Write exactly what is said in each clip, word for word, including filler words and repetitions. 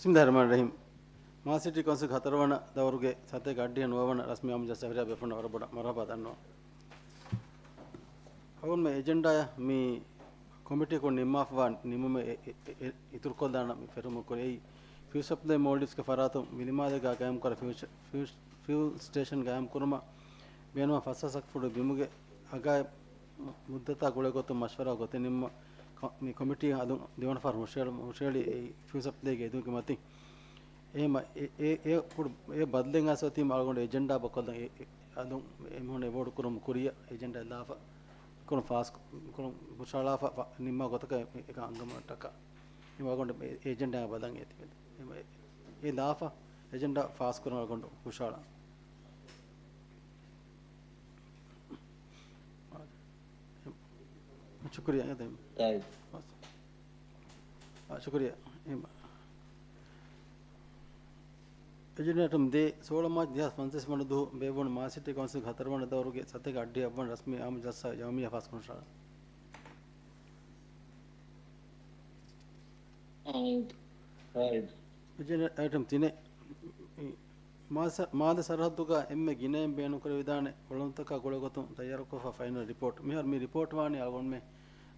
ބިސްމިއްލާހިއްރަޙްމާނިއްރަޙީމް. މާލެ ސިޓީ ކައުންސިލްގެ ހަތަރުވަނަ ދައުރުގެ ސަތޭކަ އަށްޑިހަ ނުވަވަނަ ރަސްމީ އާއްމު ޖަލްސާއަށް ހުރިހާ ބޭފުޅުންނަށް ވަރަށް ބޮޑަށް މަރުޙަބާ ދަންނަވަން. އަޅުގަނޑުމެން އެޖެންޑާއަށް މި ކޮމިޓީއަކުން ނިންމާފަވާ ނިންމުމެއް އެ، އެ، އެ، އިތުރުކޮށްލާނަން މި ފެށުމަށް ކުރި. އެއީ ފިއު ސަޕްލައި މޯލްޑިވްސްގެ ފަރާތުން ވިލިމާލޭގާ ގައިމުކުރާ ފިއު، ފިއު، ފިއުލް ސްޓޭޝަން ގައިމުކުރުމަށް ބޭނުންވާ ފަސް ހާސް އަށްފުޅު ބިމުގެ އަގާއި މުއްދަތާ ގުޅޭގޮތުން މަޝްވަރާ ގޮތެއް ނިންމުމަށް ކޮ، މި ކޮމިޓީ އަލުން ދެވަނަ ފަހަރު ހުށަހެޅު، ހުށަހެޅީ އެއީ ފިއުލް ސަޕްލައިގެ އެދުމުގެ މަތިން. އެހެންމަ އެ، އެ، އެ ކުޑަ، އެ ބަދަލެއް އައިސް އޮތީމަ އަޅުގަނޑު އެޖެންޑާ ބަކޮށްލަން އެ، އެ، އަލުން އެމީހުން އެވޯޑް ކުރުމުގެ ކުރިއަށް އެޖެންޑާ ލާފަ ކުރުން ފާސް ކުރުން ހުށަހަޅާފަ ނިންމާ ގޮތަކަށް އެކަން އަންގަމުންޓަކަށް އެ އަޅުގަނޑު އެ، އެޖެންޑާ ބަލަން އެ ތިބެދެ. އެ، އެ ލާފަ އެޖެންޑާ ފާސް ކުރުން އަޅުގަނޑު ހުށަހަޅާ. ޝުކުރިއްޔާ. އާ، ޝުކުރިއްޔާ. އެޖެންޑާ އައިޓަމް ދޭއް، ސޯޅަ މާޗް ދެހާސް ފަންސަވީސް ވަނަ ދުވަހު ބޭއްވުނު މާލެ ސިޓީ ކައުންސިލްގެ ހަތަރުވަނަ ދައުރުގެ ސަތޭކަ އަށްޑިހަ އަށްވަނަ ރަސްމީ އާއްމު ޖަލްސާ ޔައުމިއްޔާ ފާސްކުރުން ހުށަހަޅާ. އެޖެންޑާ އައިޓަމް ތިނެއް، މާލެ ސަ، މާލެ ސަރަހައްދުގަ އެންމެ ގިނައިން ބޭނުންކުރެވިދާނެ އުޅަނދުތަކާ ގުޅޭގޮތުން ތައްޔާރުކޮށްފަ ފައިނަލް ރިޕޯޓް. މިހާރު މި ރިޕޯޓް ވާނީ އަޅުގަނޑުމެން،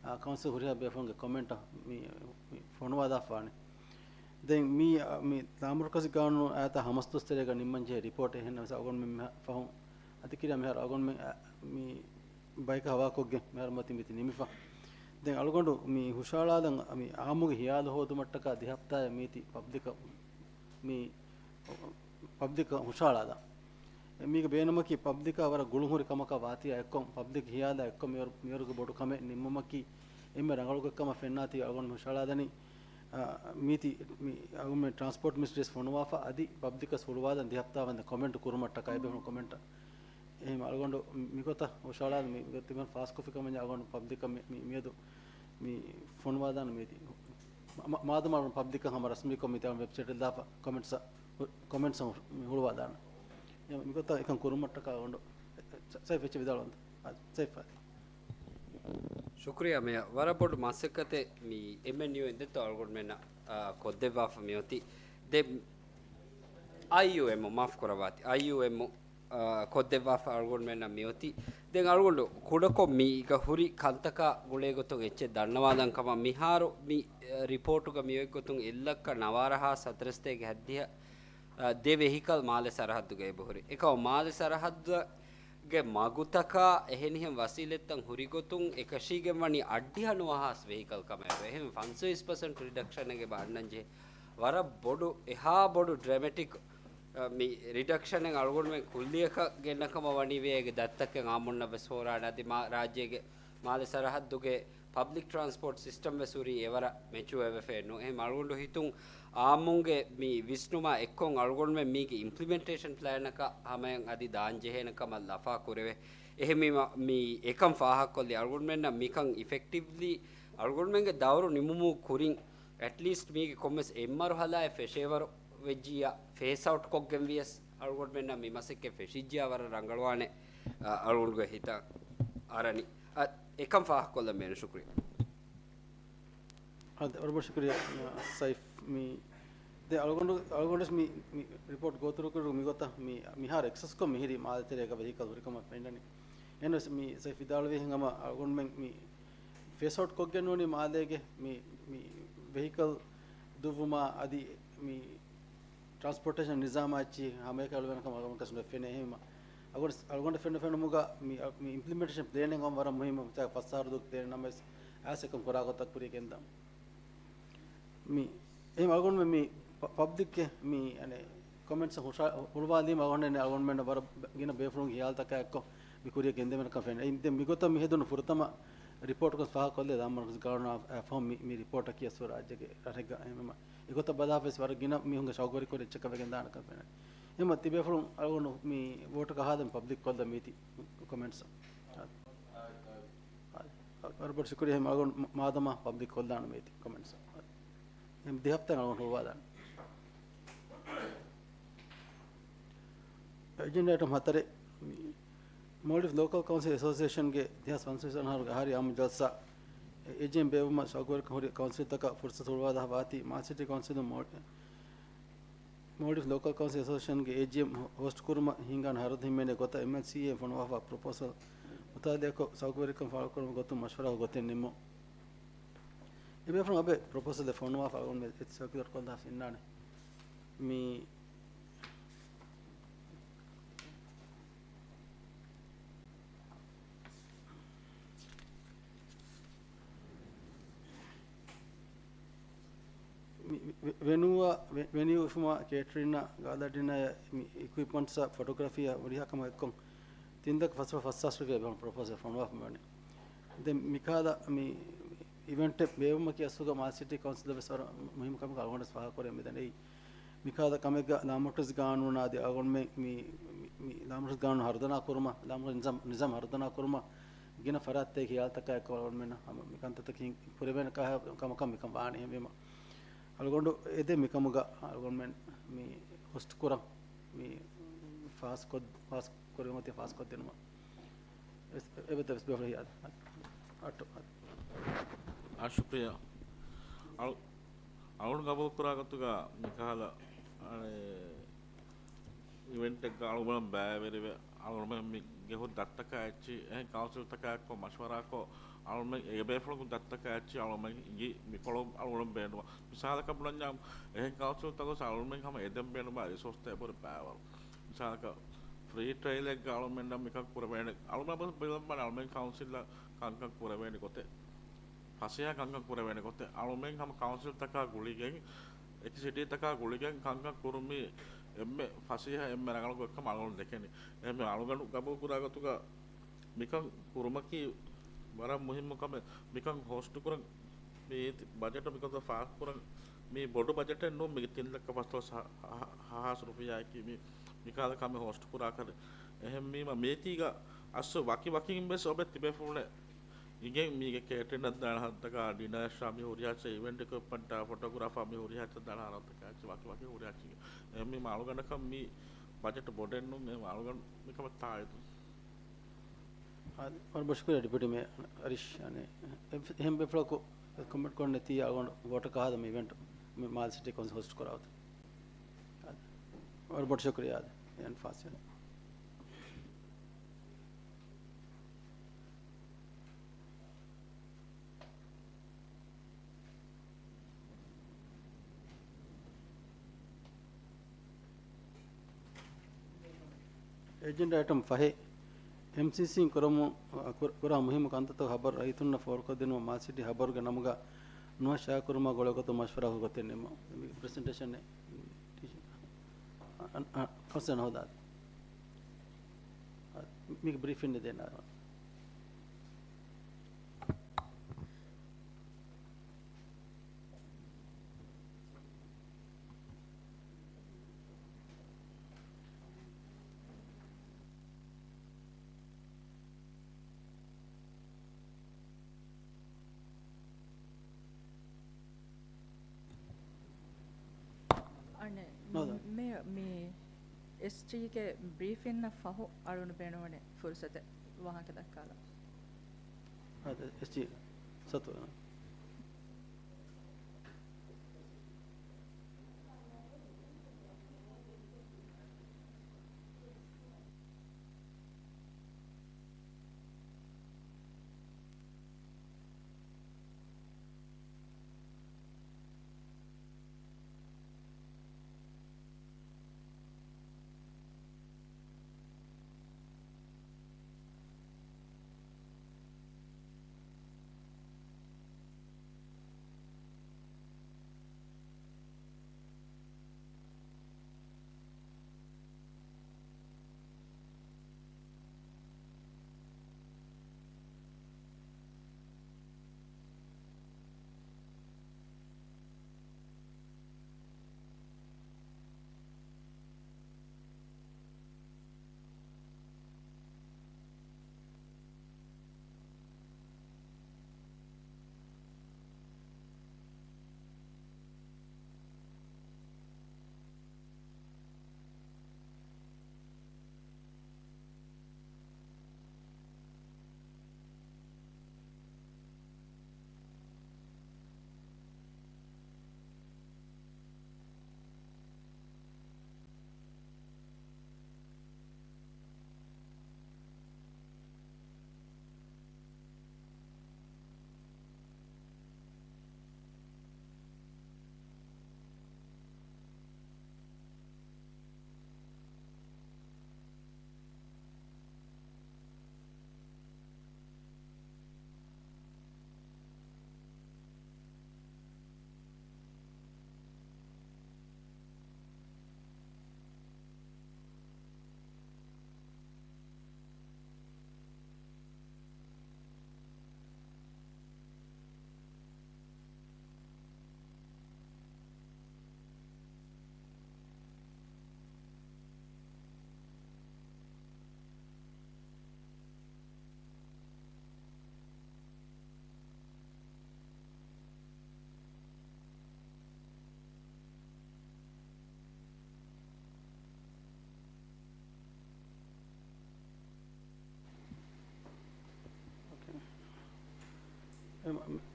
އާ، ކައުންސިލް ހުރިހާ ބޭފުޅުންގެ ކޮމެންޓަށް މި، މި ފޮނުވާލާފާނެ. ދެން މީ، މި ލާމަރުކަޒީ ގާނޫނު އާޔަތާ ހަމަސް ދުވަސް ތެރޭގަ ނިންމަން ޖެހޭ ރިޕޯޓެއް. އެހެންނަމަވެސް އަޅުގަނޑުމެން މިހާ ފަހުން އަދި ކިރިޔާ މިހާރު އަޅުގަނޑުމެން، އަ، މި ބަޔަކަށް ހަވާލުކޮށްގެން މިހާރު މަތިން މިތި ނިމިފަ. ދެން އަޅުގަނޑު މި ހުށަހަޅާލަން މި އާއްމުގެ ހިޔާލު ހޯދުމަށްޓަކާ ދެ ހަފްތާއެއް މީތި ޕަބްލިކަށް މި ޕަބްލިކަށް ހުށަހަޅާލަން. މީގެ ބޭނުމަކީ ޕަބްލިކާ ވަރަށް ގުޅުންހުރި ކަމަކާ ވާތީ އެއްކޮށް، ޕަބްލިކް ހިޔާލާ އެއްކޮށް މިވަރު، މިވަރުގެ ބޮޑު ކަމެއް ނިންމުމަކީ އެންމެ ރަނގަޅު ގޮތްކަމަށް ފެންނާތީ އަޅުގަނޑު ހުށަހަޅާލަނީ. އާ، މީތި މި އަޅުގަނޑުމެން ޓްރާންސްޕޯޓް މިނިސްޓްރީ ވެސް ފޮނުވާފަ އަދި ޕަބްލިކަށް ހުޅުވާލަން ދެ ހަފްތާ ވަންދެން ކޮމެންޓް ކުރުމަށްޓަކާ އެބޭފުޅުން ކޮމެންޓަށް. އެހެން އަޅުގަނޑު މިގޮތަށް ހުށަހަޅާލަން މި ތިމަން ފާސްކޮށްފި ކަމަށް އަޅުގަނޑު ޕަބްލިކަށް މި، މިއަދު މި ފޮނުވާލާން މީތި. މާ، މާދަމާ ޕަބްލިކަށް ހަމަ ރަސްމީކޮށް މިތާ ވެބްސައިޓަށް ދާފަ ކޮމެންޓްސް، ކޮމެންޓްސް ހުޅުވާލާނެ. މިގޮތަށް އެކަން ކުރުމަށްޓަކާ އަޅުގަނޑު ސައިފް އެއްޗެއް ވިދާޅުވަންތަ؟ ސައިފް. ޝުކުރިއްޔާ މޭޔަރ. ވަރަށް ބޮޑު މަސައްކަތެއް މި އެމްއެންޔޫ އިން ދެއްތޯ އަޅުގަނޑުމެންނަށް، އާ، ކޮށްދެއްވާފަ މިއޮތީ. ދެ އައިޔޫއެމް މާފް ކުރައްވާތި. އައިޔޫއެމް އާ، ކޮށްދެއްވާފަ އަޅުގަނޑުމެންނަށް މިއޮތީ. ދެން އަޅުގަނޑު ކުޑަކޮށް މީގަ ހުރި ކަންތަކާ ގުޅޭގޮތުން އެއްޗެއް ދަންނަވާލަން ކަމަށް. މިހާރު މި، އަ، ރިޕޯޓުގަ މިއޮތްގޮތުން އެއްލައްކަ ނަވާރަ ހާސް ހަތަރެއް ސަތޭކަ ހައްދިހަ، އަ، ދެ ވެހިކަލް މާލެ ސަރަހައްދުގަ އެބަހުރި. އެކަމަށް މާލެ ސަރަހައްދުގެ މަގުތަކާ އެހެނިހެން ވަސީލަތްތައް ހުރިގޮތުން އެކަށީގެން ވަނީ އަށްޑިހަ ނުވަ ހާސް ވެހިކަލް ކަމަށް އެބަ. އެހެން ފަންސަވީސް ޕަސެންޓް ރިޑަކްޝަނެއް އެބަ އަންނަން ޖެހޭ. ވަރަށް ބޮޑު، އެހާ ބޮޑު ޑްރަމެޓިކް އަ، މި ރިޑަކްޝަނެއް އަޅުގަނޑުމެން ކުއްލިއަކަށް ގެންނަ ކަމަށް ވަނީވޭ. އޭގެ ދަތިތަކެއް އާއްމުންނަށް ވެސް ހޯރާނެ. އަދި މާ ރާއްޖޭގެ މާލެ ސަރަހައްދުގެ ޕަބްލިކް ޓްރާންސްޕޯޓް ސިސްޓަމް ވެސް ހުރީ އެވަރަށް މެޗުއަރ ވެފައެއް ނޫން. އެހެން އަޅުގަނޑު ހިތުން އާއްމުންގެ މި ވިސްނުމާ އެއްކޮށް އަޅުގަނޑުމެން މީގެ އިމްޕްލިމެންޓޭޝަން ޕްލޭނަކަށް ހަމަޔަށް އަދި ދާންޖެހޭނެ ކަމަށް ލަފާ ކުރެވޭ. އެހެންވީމަ މި އެކަން ފާހަގަކޮށްލީ އަޅުގަނޑުމެންނަށް މިކަން އިފެކްޓިވްލީ އަޅުގަނޑުމެންގެ ދައުރު ނިމުމުގެ ކުރިން އެޓްލީސްޓް މީގެ ކޮންމެސް އެއްމަރުހަލާއެއް ފެށޭވަރު ވެއްޖިއްޔާ، ފޭސް އައުޓް ކޮށްގެން ވިޔަސް އަޅުގަނޑުމެންނަށް މި މަސައްކަތް ފެށިއްޖިއްޔާ ވަރަށް ރަނގަޅުވާނެ، އަ، އަޅުގަނޑުގެ ހިތަށް އަރަނީ. އަ، އެކަން ފާހަގަކޮށްލަން ބޭނުން. ޝުކުރިއްޔާ. އަދި ވަރަށް ބޮޑަށް ޝުކުރިއްޔާ، އަ، ސައިފް. މި ދެ އަޅުގަނޑު، އަޅުގަނޑުވެސް މި، މި ރިޕޯޓް ގޯތުރުކުރު މިގޮތަށް މި، މިހާރު އެކްސެސްކޮށް މިހިރީ މާލެތެރޭގަ ވެހިކަލް ހުރިކަމަށް ފެންނަނީ. އެހެނަސް މި ސައިފް ވިދާޅުވިހެން ހަމަ އަޅުގަނޑުމެން މި ފޭސް އައުޓް ކޮށްގެން ނޫނީ މާލޭގެ މި، މި ވެހިކަލް ދުއްވުމާ އަދި މި ޓްރާންސްޕޯޓޭޝަން ނިޒާމާ އެއްޗިހި ހަމައެކަނި އަޅުގަނޑަކަށް ނުފެނޭ. އެހެންވީމަ އަޅުގަނޑަށް ފެންނަ ފެނުމުގަ މި، މި އިމްޕްލިމެންޓޭޝަން ޕްލޭނެއް ވަރަށް މުހިއްމު. ފަސް އަހަރު ދުވަހު ޕްލޭނެއް ނަމަވެސް އައިސް އެކަން ކުރާ ގޮތަށް ކުރިޔަށް ގެންދާން. މި، އެހެން އަޅުގަނޑުމެން މި ޕަ، ޕަބްލިކްގެ މި، އަނެ، ކޮމެންޓްސް ހުށަ، ހުޅުވާލީމަ އަޅުގަނޑު، އަޅުގަނޑުމެން ވަރަށް ގިނަ ބޭފުޅުންގެ ހިޔާލުތަކާ އެއްކޮށް މި ކުރިޔަށް ގެންދެވޭނެކަން ފެނޭ. އެ، ދެން މިގޮތަށް މި ހެދުނު ފުރަތަމަ ރިޕޯޓް ގޮސް ފާހަގަކޮށްލީ ލާމަރުކަޒީ ގާނޫނާ އެ، ފަހުން މި، މި ރިޕޯޓަކީ އަސްލު ރާއްޖޭގެ ރަށެއްގަ އެހެންވީމަ އެގޮތަށް ބަލާފަ ވެސް ވަރަށް ގިނަ މީހުންގެ ޝައުގުވެރިކޮށް އެއްޗަކަށް ވެގެން ދާނެކަން ފެނޭ. އެހެންވީމަ ތިބޭފުޅުން އަޅުގަނޑު މި ވޯޓަކަށް ހާދަން ޕަބްލިކް ކޮށްލަން މީތި ކޮމެންޓްސް. ވަރަށް ބޮޑު ޝުކުރިއްޔާ. އެހެން އަޅުގަނޑު މާދަމާ ޕަބްލިކް ކޮށްލާނަން މީތި ކޮމެންޓްސް. އެހެން ދެ ހަފްތާ އަޅުގަނޑު ހުޅުވާލާނަން. އެޖެންޑާ އައިޓަމް ހަތަރެއް، މޯލްޑިވްސް ލޯކަލް ކައުންސިލް އެސޯސިއޭޝަންގެ ދެހާސް ފަންސަވީސް އަހަރުގެ އަހަރީ އާއްމު ޖަލްސާ އެ، އެޖެން ބޭއްވުމަށް ޝައުގުވެރިކަން ހުރި ކައުންސިލްތަކަށް ފުރުސަތު ހުޅުވާލާ ވާތީ، މާލެ ސިޓީ ކައުންސިލުން މޯ، މޯލްޑިވްސް ލޯކަލް ކައުންސިލް އެސޯސިއޭޝަންގެ އޭޖީއެމް ހޯސްޓް ކުރުމަށް ހިންގާން ހަރަދު ހިމެނޭ ގޮތަށް އެމްއެލްސީއޭ ފޮނުވާފަ ޕްރޮޕޯސަލް މުތާލާކޮށް، ސައުކުވެރިކަން ފާޅުކުރުމުގެ ގޮތުން މަޝްވަރާ ގޮތެއް ނިންމުން. އެބޭފުޅުން އަބެ ޕްރޮޕޯސަލް އެއް ފޮނުވާފަ އަޅުގަނޑުމެން ސަރކިއުލޭޓް ކޮށްލާފަ އިންނާނެ. މި މި ވެ-، ވެނޫއާ، ވެ-، ވެނިއު އުފުމާ، ކޭޓްރިންއާ، ގާލާ ޑިނާއާ، މި އިކުއިޕްމަންޓްސްއާ، ފޮޓޯގްރާފީއާ ހުރިހާ ކަމާ އެއްކޮށް، ތިން ލައްކަ ފަސް ފަސް ހާސް ރުފިޔާ ބޭނުން ޕްރޮޕޯސަލް ފޮނުވާފަ ވަނީ. ދެން މިކަހަލަ މި އިވެންޓެއް ބޭއްވުމަކީ އަސްލުގަ މާލެ ސިޓީ ކައުންސިލަށް ވެސް ވަރަށް މުހިއްމު ކަމެއް އަޅުގަނޑު ވެސް ފާހަގަކުރޭ މިދަނީ. މިކަހަލަ ކަމެއްގަ ލާމަޑުސް ގާނޫނާ އަދި އަޅުގަނޑުމެން މި، މި، މި ލާމަޑުސް ގާނޫނު ހަރުދަނާ ކުރުމަށް، ލާމަޑު ނިޒާމް، ނިޒާމް ހަރުދަނާ ކުރުމަށް ގިނަ ފަރާތްތަކެއް ހިޔާލުތަކާ އެއްކޮށް އަޅުގަނޑުމެންނަށް ހަމަ މި ކަންތައްތަކީ ކުރެވޭނެ ކަހަ-، ކަމަކަށް މިކަން ވާނީ. އެހެންވީމަ އަޅުގަނޑު އެދޭ މިކަމުގަ އަޅުގަނޑުމެން މި ހޮސްޓް ކުރަން މި ފާސް ކޮށް-، ފާސް ކުރިމަތި ފާސްކޮށްދިނުމަށް. އެ-، އެބަތަ ވެސް ބޭފުޅު ހިޔާ-، އަ-، އަ-، އާ، ޝުކުރިއްޔާ. އަޅު-، އަޅުގަނޑު ގަބޫލުކުރާ ގޮތުގަ މިކަހަލަ، އަނެއް، އިވެންޓެއްގަ އަޅުގަނޑު ބައިވެރިވެ، އަޅުގަނޑު މި ގެ ހުރި ދަތިތަކާ އެއްޗި، އެހެން ކައުންސިލްތަކާ އެއްކޮށް މަޝްވަރާކޮށް، އަޅުގަނޑު އެ ބޭފުޅުން ދަތިތަކާ އެއްޗި، އަޅުގަނޑު އިނގި މިކޮޅު އަޅުގަނޑު ބޭނުން. މިސާލަކަށް ބުނަންޏާ، އެހެން ކައުންސިލްތަކު އަޅުގަނޑު ހަމަ އެދެން ބޭނުން ރިސޯސްތައް އެބަހުރި ބައިވަރު. މިސާލަކަށް، ފްރީ ޓްރަޔަލެއްގަ އަޅުމެންނަށް މިކަން ކުރެވޭނެ، އަޅުމެން ބަސް ބިލަން ވާނެ އަޅުމެން ކައުންސިލްއަށް ކަންކަން ކުރެވޭނެ ގޮތެއް، ފަސޭހަ ކަންކަން ކުރެވޭނެ ގޮތެއް. އަޅުމެން ހަމަ ކައުންސިލްތަކާ ގުޅިގެން، އެކި ސިޓީތަކާ ގުޅިގެން ކަންކަން ކުރުމީ އެންމެ ފަސޭހަ، އެންމެ ރަނގަޅު ގޮތްކަމަށް އަޅުގަނޑު ދެކެނީ. އެހެންވެ އަޅުގަނޑު ގަބޫލު ކުރާ ގޮތުގަ މިކަން ކުރުމަކީ ވަރަށް މުހިއްމު ކަމެއް. މިކަން ހޯސްޓް ކުރަން، މި ބަޖެޓު މިކޮން ފާސް ކުރަން، މީ ބޮޑު ބަޖެޓެއް ނޫން. މީގެ ތިން ލައްކަ ފަސްދޮޅަސް ހަ-، ހަ-، ހާސް ރުފިޔާއަކީ މި، މިކަހަލަ ކަމެއް ހޯސްޓް ކުރާކަށް. އެހެންވީމަ މީތީގަ އަސްލު ވަކި ވަކިން ވެސް އޮބެ ތިބޭފުޅުން އިނގެން މީގެ ކޭޓްރިންއަށް ދާނެ ހަރަދުތަކާ، ޑިނަރއަށާ މި ހުރިހާ އެއްޗެއް، އިވެންޓް އިކުއިޕްމަންޓާ، ފޮޓޯގްރާފާ މި ހުރިހާ އެއްޗެއް ދާނެ ހަރަދުތަކާ އެއްޗެއް ވަކި ވަކި ހުރިހާ އެއްޗެއް. އެހެންވީމަ އަޅުގަނޑަކަށް މީ ބަޖެޓް ބޮޑެއް ނޫން. އެހެންވީމަ އަޅުގަނޑު މިކަމަށް ތާއީދު. އާދެ، ވަރަށް ބޮޑަށް ޝުކުރިއްޔާ ޑެޕިއުޓީ މޭޔަރ އަރީޝް. އަނެއް، އެ-، އެހެން ބޭފުޅަކު ކޮމެންޓް ކޮށް ނެތީ އަޅުގަނޑު ވޯޓަކަށް ހަދާ މި އިވެންޓް މި މާލެ ސިޓީ ކައުންސިލް ހޮސްޓް ކުރާ ގޮތަށް. އާދެ، ވަރަށް ބޮޑަށް ޝުކުރިއްޔާ. އާދެ، އެހެން ފާސް ވެ. އެޖެންޑާ އައިޓަމް ފަހެއް، އެމްސީސީން ކުރަމު-، ކުރ-، ކުރާ މުހިއްމު ކަންތައްތައް ޚަބަރު ރައްޔިތުންނަށް ފޯރުކޮށްދިނުމަށް މާލެ ސިޓީ ޚަބަރުގެ ނަމުގަ ނުވަތަ ޝާއިޢުކުރުމާ ގުޅޭ ގޮތުން މަޝްވަރާކޮށް ގޮތެއް ނިންމުން. މި ޕްރެޒެންޓޭޝަނެއް ޓީޗަރ އަ-، އަ-، ކޮންސެން ހޯދާ. މީގެ ބްރީފިން ދޭން. އަނެއް، ނޯދާ. މި، މި އެސްޓީގެ ބްރީފިންއަށް ފަހު އަޅުގަނޑު ބޭނުންވަނީ ފުރުސަތެއް ވާހަކަ ދައްކާލަން. އާދެ، އެސްޓީ ސަތު.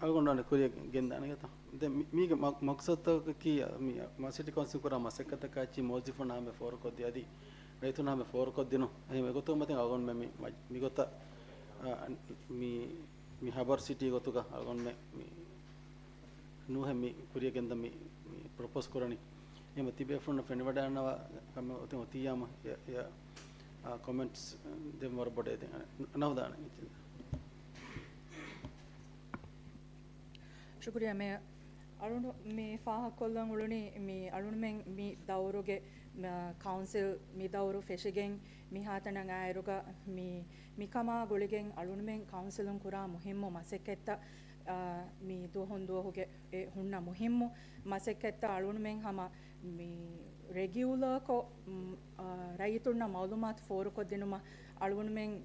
އަޅުގަނޑު ކުރިއަށް ގެންދާނެ ގޮތަށް. ދެން މި-، މީގެ މަ-، މަޤްޞަދުތަކަކީ، މި، މަ-، ސިޓީ ކައުންސިލް ކުރާ މަސައްކަތަކާއެއްޗި މުވައްޒަފުންނާ ހަމަ ފޯރުކޮށްދި އަދި ރައްޔިތުންނާ ހަމަ ފޯރުކޮށްދިނުން. އެހެން އެގޮތުން މަތިން އަޅުގަނޑުމެން މި، މި، މިގޮތަށް، އާ، މި، މި ހަބަރު ސިޓީ ގޮތުގަ އަޅުގަނޑުމެން މި ނޫހެއް މި ކުރިއަށް ގެންދަން މި، މި ޕްރޮޕޯސް ކުރަނީ. އެހެން ތިބޭފުޅުންނަށް ފެނިވަޑައިގަންނަވާ ކަމެއް އޮތީމަ އޮތިއްޔާމު އެ، އެ، އާ، ކޮމެންޓްސް ދެން ވަރަށް ބޮޑަށް ދެން ނަހުދާނެ. ޝުކުރިއްޔާ މޭޔަރ. އަޅުނޑު މި ފާހަގަކޮށްލަން އުޅުނީ މި އަޅުނޑުމެން މި ދައުރުގެ، މަ، ކައުންސިލް މި ދައުރު ފެށިގެން މިހާތަނަށް އާއިރުގަ މި، މިކަމާ ގުޅިގެން އަޅުނޑުމެން ކައުންސިލުން ކުރާ މުހިއްމު މަސައްކަތްތައް، އާ، މި ދުވަހުން ދުވަހުގެ އެ ހުންނަ މުހިއްމު މަސައްކަތްތައް އަޅުނޑުމެން ހަމަ މި ރެގިއުލަރކޮށް، މް، އާ، ރައްޔިތުންނަށް މައުލޫމާތު ފޯރުކޮށްދިނުމަށް އަޅުގަނޑުމެން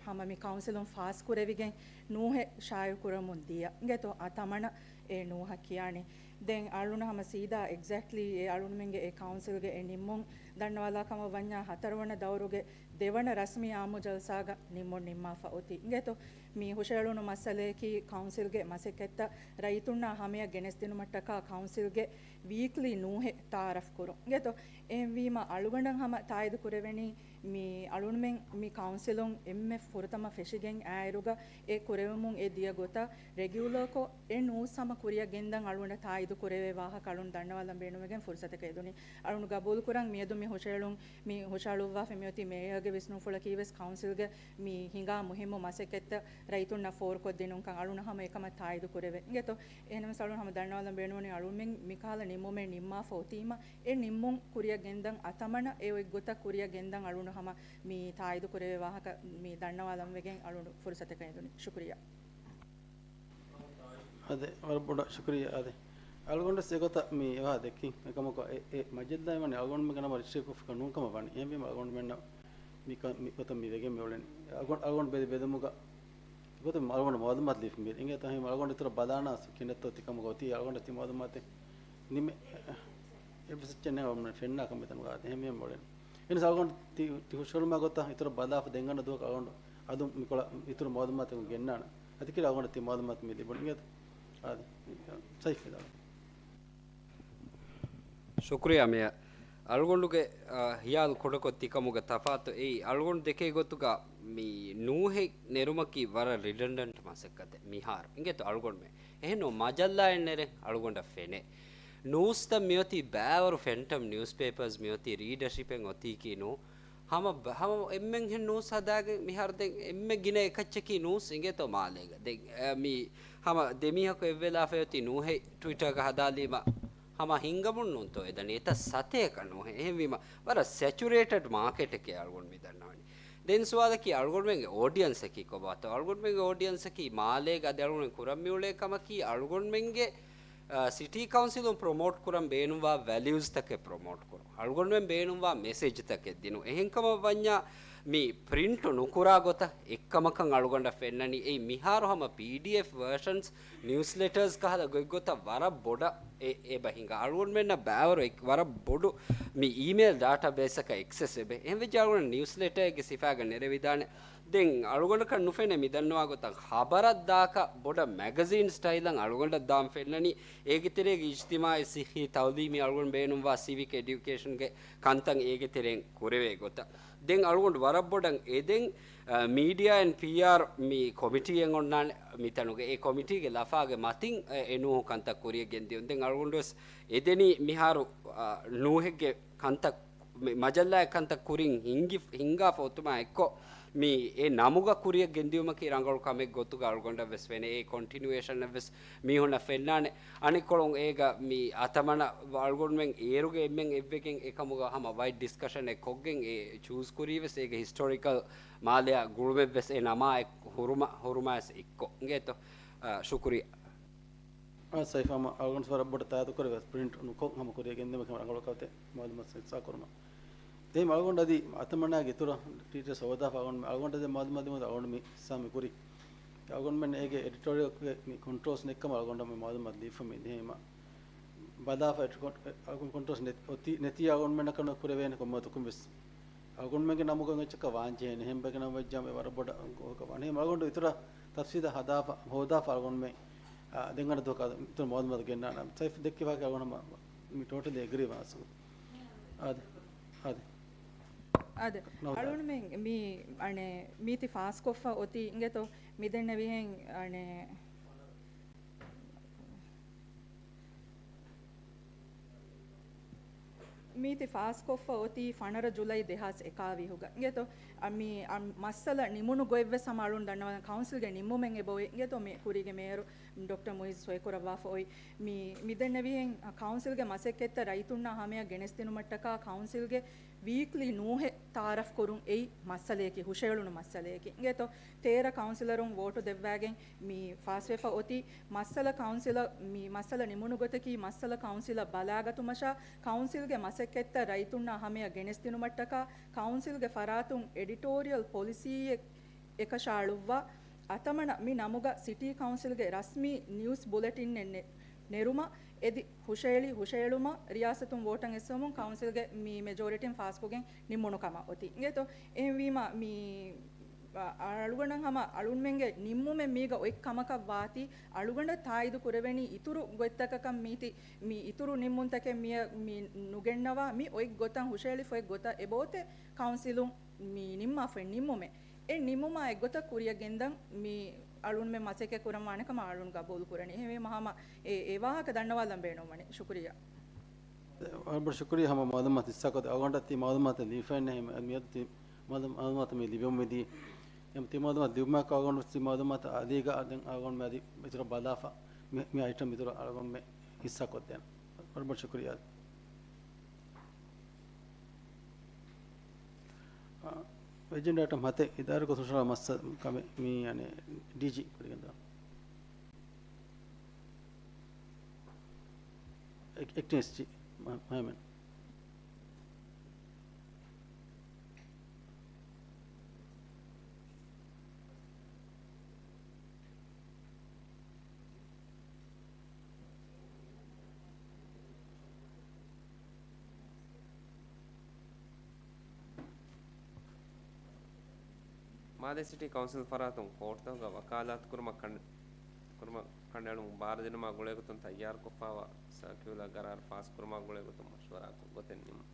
ހަމަ މި ކައުންސިލުން ފާސްކުރެވިގެން ނޫހެއް ޝާއިޢުކުރަމުން ދިޔަ. އިނގޭތޯ އަތަމަނަ އެ ނޫހަށް ކިޔާނީ. ދެން އަޅުން ހަމަ ސީދާ އެގްޒެކްޓްލީ އެ އަޅުންމެންގެ އެ ކައުންސިލްގެ އެ ނިންމުން ދަންނަވާލާ ކަމަށް ވަންޏާ ހަތަރުވަނަ ދައުރުގެ ދެވަނަ ރަސްމީ އާއްމު ޖަލްސާގަ ނިންމުން ނިންމާފަ އޮތީ. އިނގޭތޯ މި ހުށައެޅުނު މައްސަލަޔަކީ ކައުންސިލްގެ މަސައްކަތްތައް ރައްޔިތުންނާ ހަމަޔަށް ގެނެސްދިނުމަށްޓަކާ ކައުންސިލްގެ ވީކްލީ ނޫހެއް ތައާރަފް ކުރުން. އިނގޭތޯ އެހެންވީމަ އަޅުގަނޑަށް ހަމަ ތާއީދު ކުރެވެނީ މި އަޅުންމެން މި ކައުންސިލުން އެންމެ ފުރަތަމަ ފެށިގެން އާއިރުގަ އެ ކުރެވެމުން އެ ދިޔަ ގޮތަށް ރެގިއުލަރކޮށް އެ ނޫސް ހަމަ ކުރިއަށް ގެންދަން އަޅުގަނޑަށް ތާއީދު ކުރެވޭ ވާހަކަ އަޅުން ދަންނަވާލަން ބޭނުމެގެން ފުރުސަތަކަށް އެދުނީ. އަޅުން ގަބޫލުކުރަން މިއަދު މި ހުށައެޅުން މި ހުށައަޅުއްވާފަ މިއޮތީ މޭޔަރގެ ވިސްނުންފުޅަކީ ވެސް ކައުންސިލްގެ މި ހިނގާ މުހިއްމު މަސައްކަތްތައް ރައްޔިތުންނަށް ފޯރުކޮށްދިނުންކަން އަޅުން ހަމަ އެކަމަށް ތާއީދު ކުރެވޭ. އިނގޭތޯ އެހެނަސް އަޅުން ހަމަ ދަންނަވާލަން ބޭނުންވަނީ އަޅުންމެން މިކަހަލަ ނިންމުމެއް ނިންމާފަ އޮތީމަ އެ ނިންމުން ކުރިއަށް ގެންދަން އަތަމަނަ އެ އޮތްގޮތަށް ކުރިއަށް ގެންދަން އަޅުން ހަމަ މި ތާއީދު ކުރެވޭ ވާހަކަ މި ދަންނަވާލަން ވެގެން އަޅުން ފުރުސަތަކަށް އެދުނީ. ޝުކުރިއްޔާ. އާދެ، ވަރަށް ބޮޑަށް ޝުކުރިއްޔާ. އާދެ، އަޅުގަނޑުވެސް އެގޮތަށް މި އެވާ ދެއްކިން އެކަމަކު އެ، އެ މަޖައްދާ ވަނީ އަޅުގަނޑުމެންގެ ނަމަށް ރަޖިސްޓަރ ކޮށްފަ ނޫން ކަމަށް ވަނީ. އެހެންވީމަ އަޅުގަނޑުމެންނަށް މި ކަ-، މި ގޮތަށް މި ވެގެން މި އުޅެނީ. އަޅުގަނޑު، އަޅުގަނޑު ބެލި ބެލުމުގަ ގޮތަށް އަޅުގަނޑު މައުލޫމާތު ލިބިފަ މި އިނގޭތޯ އެހެން އަޅުގަނޑު އިތުރަށް ބަލާނަސް ކިނެއްތޯ ތިކަމުގަ އޮތީ އަޅުގަނޑަށް ތި މައުލޫމާތެއް ނިމެ-، އެއްވެސް އެއްޗެއް ނެތް އަޅުގަނޑު ފެންނާ ކަމެއް ތަނުގަ އާދެ. އެހެންވީމަ އުޅެނީ. އެހެނަސް އަޅުގަނޑު ތި، ތި ހުށަހެޅުމާ ގޮތަށް އިތުރަށް ބަލާފަ ދެން އަންނަ ދުވަހަކު އަޅުގަނޑު އަދު މިކޮޅަށް އިތުރު މައުލޫމާތެއް ގެންނާނެ. އަދި ކިރި އަޅުގަނޑަށް ތި މައުލޫމާތު މި ލިބުނީ. އިނގޭތޯ؟ އާދެ. ސައިފް ވިދާޅުވާ. ޝުކުރިއްޔާ މޭޔަރ. އަޅުގަނޑުގެ، އާ، ހިޔާލު ކުޑަކޮށް ތިކަމުގެ ތަފާތު އެއީ، އަޅުގަނޑު ދެކޭ ގޮތުގަ މި ނޫހެއް ނެރުމަކީ ވަރަށް ރިޑަންޑަންޓް މަސައްކަތެއް މިހާރު. އިނގޭތޯ އަޅުގަނޑުމެން. އެހެންނޫން މަޖައްލާއެއް ނެރެން އަޅުގަނޑަށް ފެނޭ. ނޫސްތައް މިއޮތީ ބައިވަރު ފެންޓަމް ނިއުސްޕޭޕަރސް މިއޮތީ ރީޑަޝިޕެއް އޮތީކީ ނޫ. ހަމަ ބަ-، ހަމަ އެންމެންހެން ނޫސް ހަދާގެން މިހާރު ދެން އެންމެ ގިނަ އެކައްޗަކީ ނޫސް އިނގޭތޯ މާލޭގަ. ދެން، އަ، މި ހަމަ ދެމީހަކު އެއްވެލާފައި އޮތީ ނޫހެއް ޓްވިޓަރގަ ހަދާލީމަ ހަމަ ހިނގަމުން ނޫންތޯ އެދަނީ. އެތައް ސަތޭކަ ނޫހެއް. އެހެންވީމަ ވަރަށް ސެޗުރޭޓެޑް މާކެޓެކޭ އަޅުގަނޑު މި ދަންނަވަނީ. ދެން ސުވާލަކީ އަޅުގަނޑުމެންގެ އޯޑިއަންސަކީ ކޮބާތޯ؟ އަޅުގަނޑުމެންގެ އޯޑިއަންސަކީ މާލޭގަ އަދި އަޅުގަނޑުމެން ކުރަން މިއުޅޭ ކަމަކީ އަޅުގަނޑުމެންގެ އާ، ސިޓީ ކައުންސިލުން ޕްރޮމޯޓް ކުރަން ބޭނުންވާ ވެލިއުސްތަކެއް ޕްރޮމޯޓް ކުރުން. އަޅުގަނޑުމެން ބޭނުންވާ މެސެޖްތަކެއް ދިނުން. އެހެންކަމަށް ވަންޏާ މި ޕްރިންޓު ނުކުރާ ގޮތަށް އެއްކަމަކަށް އަޅުގަނޑަށް ފެންނަނީ. އެއީ މިހާރު ހަމަ ޕީޑީއެފް ވަރޝަންސް، ނިއުސްލެޓަރސް ކަހަލަ ގޮތްގޮތަށް ވަރަށް ބޮޑަށް އެ-، އެބަ ހިނގާ. އަޅުގަނޑުމެންނަށް ބައިވަރު އެ-، ވަރަށް ބޮޑު މި އީމެއިލް ޑާޓާބޭސްއަކަށް އެކްސެސް އެބެ. އެހެންވެއްޖެ އަޅުގަނޑަށް ނިއުސްލެޓަރެއްގެ ސިފައިގަ ނެރެވިދާނެ. ދެން އަޅުގަނޑަކަށް ނުފެނޭ މިދަންނަވާ ގޮތަށް ޚަބަރަށް ދާކަށް ބޮޑަށް މެގަޒިން ސްޓައިލަށް އަޅުގަނޑަށް ދާން ފެންނަނީ. އޭގެ ތެރޭގަ އިޖްތިމާޢީ، ސިއްހީ، ތައުލީމީ އަޅުގަނޑު ބޭނުންވާ ސިވިކް އެޑިއުކޭޝަންގެ ކަންތައް އޭގެ ތެރެއިން ކުރެވޭ ގޮތަށް. ދެން އަޅުގަނޑު ވަރަށް ބޮޑަށް އެދެން، އަ، މީޑިއާ އެންޑް ޕީއާރް މި ކޮމިޓީއެއް އޮންނާނެ މިތަނުގަ. އެ ކޮމިޓީގެ ލަފާގެ މަތިން އެ، އެ ނޫހު ކަންތައް ކުރިއަށް ގެންދިޔުން. ދެން އަޅުގަނޑުވެސް އެދެނީ މިހާރު، އަ، ނޫހެއްގެ ކަންތައް މި މަޖައްލާއެއް ކަންތައް ކުރިން ހިނގި-، ހިނގާފަ އޮތުމާ އެއްކޮށް، މި އެ ނަމުގަ ކުރިއަށް ގެންދިއުމަކީ ރަނގަޅު ކަމެއް ގޮތުގަ އަޅުގަނޑަށް ވެސް ފެނޭ. އެ ކޮންޓިނިއުއޭޝަން އެއް ވެސް މީހުންނަށް ފެންނާނެ. އަނެއްކޮޅުން އޭގަ މި އަތަމަނަ އަޅުގަނޑުމެން އޭރުގެ އެންމެން އެއްވެގެން އެކަމުގަ ހަމަ ވައިޑް ޑިސްކަޝަން އެއް ކޮށްގެން އެ ޗޫސް ކުރީ ވެސް އޭގެ ހިސްޓޮރިކަލް މާލެއާ ގުޅުމެއް ވެސް އެ ނަމާ އެއް ހުރުމަ-، ހުރުމާ ވެސް އެއްކޮށް. އިނގޭތޯ؟ އާ، ޝުކުރިއްޔާ. އާ، ސައިފް ހަމަ އަޅުގަނޑު ވަރަށް ބޮޑަށް ތާއީދު ކުރެވޭ ޕްރިންޓް ނުކޮށް ހަމަ ކުރިއަށް ގެންދިއުމަކީ ރަނގަޅު ކަމެއް މައުލޫމާތު ހިއްސާ ކުރުމަށް. ދެން އަޅުގަނޑު އަދި އަތަމަނާގެ އިތުރަށް ޑީޓެއިލްސް ހޯދާފަ އަޅުގަނޑު، އަޅުގަނޑަށް ދެން މައުލޫމާތު ދިނުމަށް އަޅުގަނޑު މި ހިއްސާ މި ކުރީ. އަޅުގަނޑުމެން އޭގެ އެޑިޓޯރިއަލްގެ މި ކޮންޓްރޯލްސް ނެތްކަމަށް އަޅުގަނޑަށް މި މައުލޫމާތު ދީފަ މި ދިނީމަ. ބަލާފަ އެޑިޓޯ-، އަޅުގަނޑު ކޮންޓްރޯލްސް ނެތް-، އޮތީ-، ނެތީ އަޅުގަނޑުމެންނަކަށް ނުކުރެވޭނެ ކޮންމެ ގޮތަކުން ވެސް. އަޅުގަނޑުމެންގެ ނަމުގަ އެއްޗަކަށް ވާންޖެހޭނެ. އެހެން ވެގެން ވެއްޖާމަ އެ ވަރަށް ބޮޑަށް ގޮވަކަށް ވާނެ. އެހެން އަޅުގަނޑު އިތުރަށް ތަފްސީލަށް ހަދާފަ، ހޯދާފަ އަޅުގަނޑުމެން އާ، ދެން އަނެއް ދުވަހަކު އަދި މިތަން މައުލޫމާތު ގެންނާނަން. ސައިފް ދެއްކި ވާހަކަ އަޅުގަނޑު ހަމަ މި ޓޯޓަލީ އެގްރީ ވާން އަސްލު. އާދެ، އާދެ. އާދެ. ނޯ، އަޅުގަނޑުމެން މި، އަނެއް، މީތި ފާސްކޮށްފަ އޮތީ އިނގޭތޯ، މިދެންނެވިހެން، އަނެއް، މީތި ފާސްކޮށްފަ އޮތީ ފަނަރަ ޖުލައި ދެހާސް އެކާވީހުގަ. އިނގޭތޯ، އަ، މި، އަ، މައްސަލަ ނިމުނު ގޮތްވެސް ހަމަ އަޅުން ދަންނަވަން ކައުންސިލްގެ ނިންމުމެއް އެބައޮތް. އިނގޭތޯ، މި ކުރީގެ މޭޔަރު ޑޮކްޓަރ މުއިއްޒު ސޮއިކުރައްވާފަ އޮތް. މި، މިދެންނެވިހެން، އަ، ކައުންސިލްގެ މަސައްކަތްތައް ރައްޔިތުންނާ ހަމަޔަށް ގެނެސްދިނުމަށްޓަކާ ކައުންސިލްގެ ވީކްލީ ނޫހެއް ތައާރަފް ކުރުން އެއީ މައްސަލަޔަކީ، ހުށައެޅުނު މައްސަލަޔަކީ. އިނގޭތޯ، ތޭރަ ކައުންސިލަރުން ވޯޓު ދެއްވާގެން މި ފާސްވެފަ އޮތީ މައްސަލަ ކައުންސިލަށް، މި މައްސަލަ ނިމުނު ގޮތަކީ މައްސަލަ ކައުންސިލަށް ބަލާގަތުމަށާ، ކައުންސިލްގެ މަސައްކަތްތައް ރައްޔިތުންނާ ހަމަޔަށް ގެނެސްދިނުމަށްޓަކާ، ކައުންސިލްގެ ފަރާތުން އެޑިޓޯރިއަލް ޕޮލިސީއެއް އެކަށައަޅުއްވާ، އަތަމަނަ މި ނަމުގަ ސިޓީ ކައުންސިލްގެ ރަސްމީ ނިއުސް ބުލެޓިންއެއް ނެ-، ނެރުމަށް އެދި ހުށައެޅި، ހުށައެޅުމަށް ރިޔާސަތުން ވޯޓަށް އެއްސެވުމުން ކައުންސިލްގެ މި މެޖޯރިޓީން ފާސްކޮށްގެން ނިންމުނު ކަމަށް އޮތީ. އިނގޭތޯ، އެހެންވީމަ މި އަ-، އަޅުގަނޑަށް ހަމަ އަޅުންމެންގެ ނިންމުމެއް މީގަ އޮތް ކަމަކަށް ވާތީ، އަޅުގަނޑަށް ތާއީދު ކުރެވެނީ އިތުރު ގޮތްތަކަކަށް މީތި، މި އިތުރު ނިންމުންތަކެއް މިއަށް މި ނުގެންނަވާ، މި އޮތް ގޮތަށް ހުށައެޅިފަ އޮތް ގޮތަށް އެބައޮތޭ ކައުންސިލުން މި ނިންމާފައި ނިންމުމެއް. އެ ނިންމުމާ އެއްގޮތަށް ކުރިއަށް ގެންދަން މި އަޅުންމެން މަސައްކަތް ކުރަން ވާނެ ކަމަށް އަޅުން ގަބޫލު ކުރަނީ. އެހެންވީމަ ހަމަ އެ، އެ ވާހަކަ ދަންނަވާލަން ބޭނުންވަނީ. ޝުކުރިއްޔާ. ވަރަށް ބޮޑަށް ޝުކުރިއްޔާ ހަމަ މައުލޫމާތު ހިއްސާކޮށްދޭ. އަޅުގަނޑަށް ތި މައުލޫމާތު ލިބިފައެއް ނެތް. މިއަދު ތި މައުލޫ-، މައުލޫމާތު މި ލިބެމުން މިދީ. އެހެން ތި މައުލޫމާތު ލިބުމާއެކު އަޅުގަނޑު ތި މައުލޫމާތު އަލީގަ ދެން އަޅުގަނޑު މި އަދި އިތުރަށް ބަލާފަ މި، މި އައިޓަމް އިތުރަށް އަޅުގަނޑު މި ހިއްސާކޮށްދޭނަން. ވަރަށް ބޮޑަށް ޝުކުރިއްޔާ. އާ، އެޖެންޑާ އައިޓަމް ހަތެއް އިދާރީ ގޮތުން ހުށަހަޅާ މައްސަލަ ކަމެއް މި، އަނެއް، ޑީޖީ ކުރިގެންދާ. އެކް-، އެކްޓިން އެސްޖީ މަ-، މަހެމެން. މާލެ ސިޓީ ކައުންސިލް ފަރާތުން ކޯޓްތަކުގަ ވަކާލާތު ކުރުމަށް ކަނޑ-، ކުރުމަށް ކަނޑައެޅުމުން ބާރުދިނުމާ ގުޅޭގޮތުން ތައްޔާރުކޮށްފައިވާ ސަރކިއުލާ ގަރާރު ފާސްކުރުމާ ގުޅޭގޮތުން މަޝްވަރާކޮށް ގޮތެއް ނިމުން.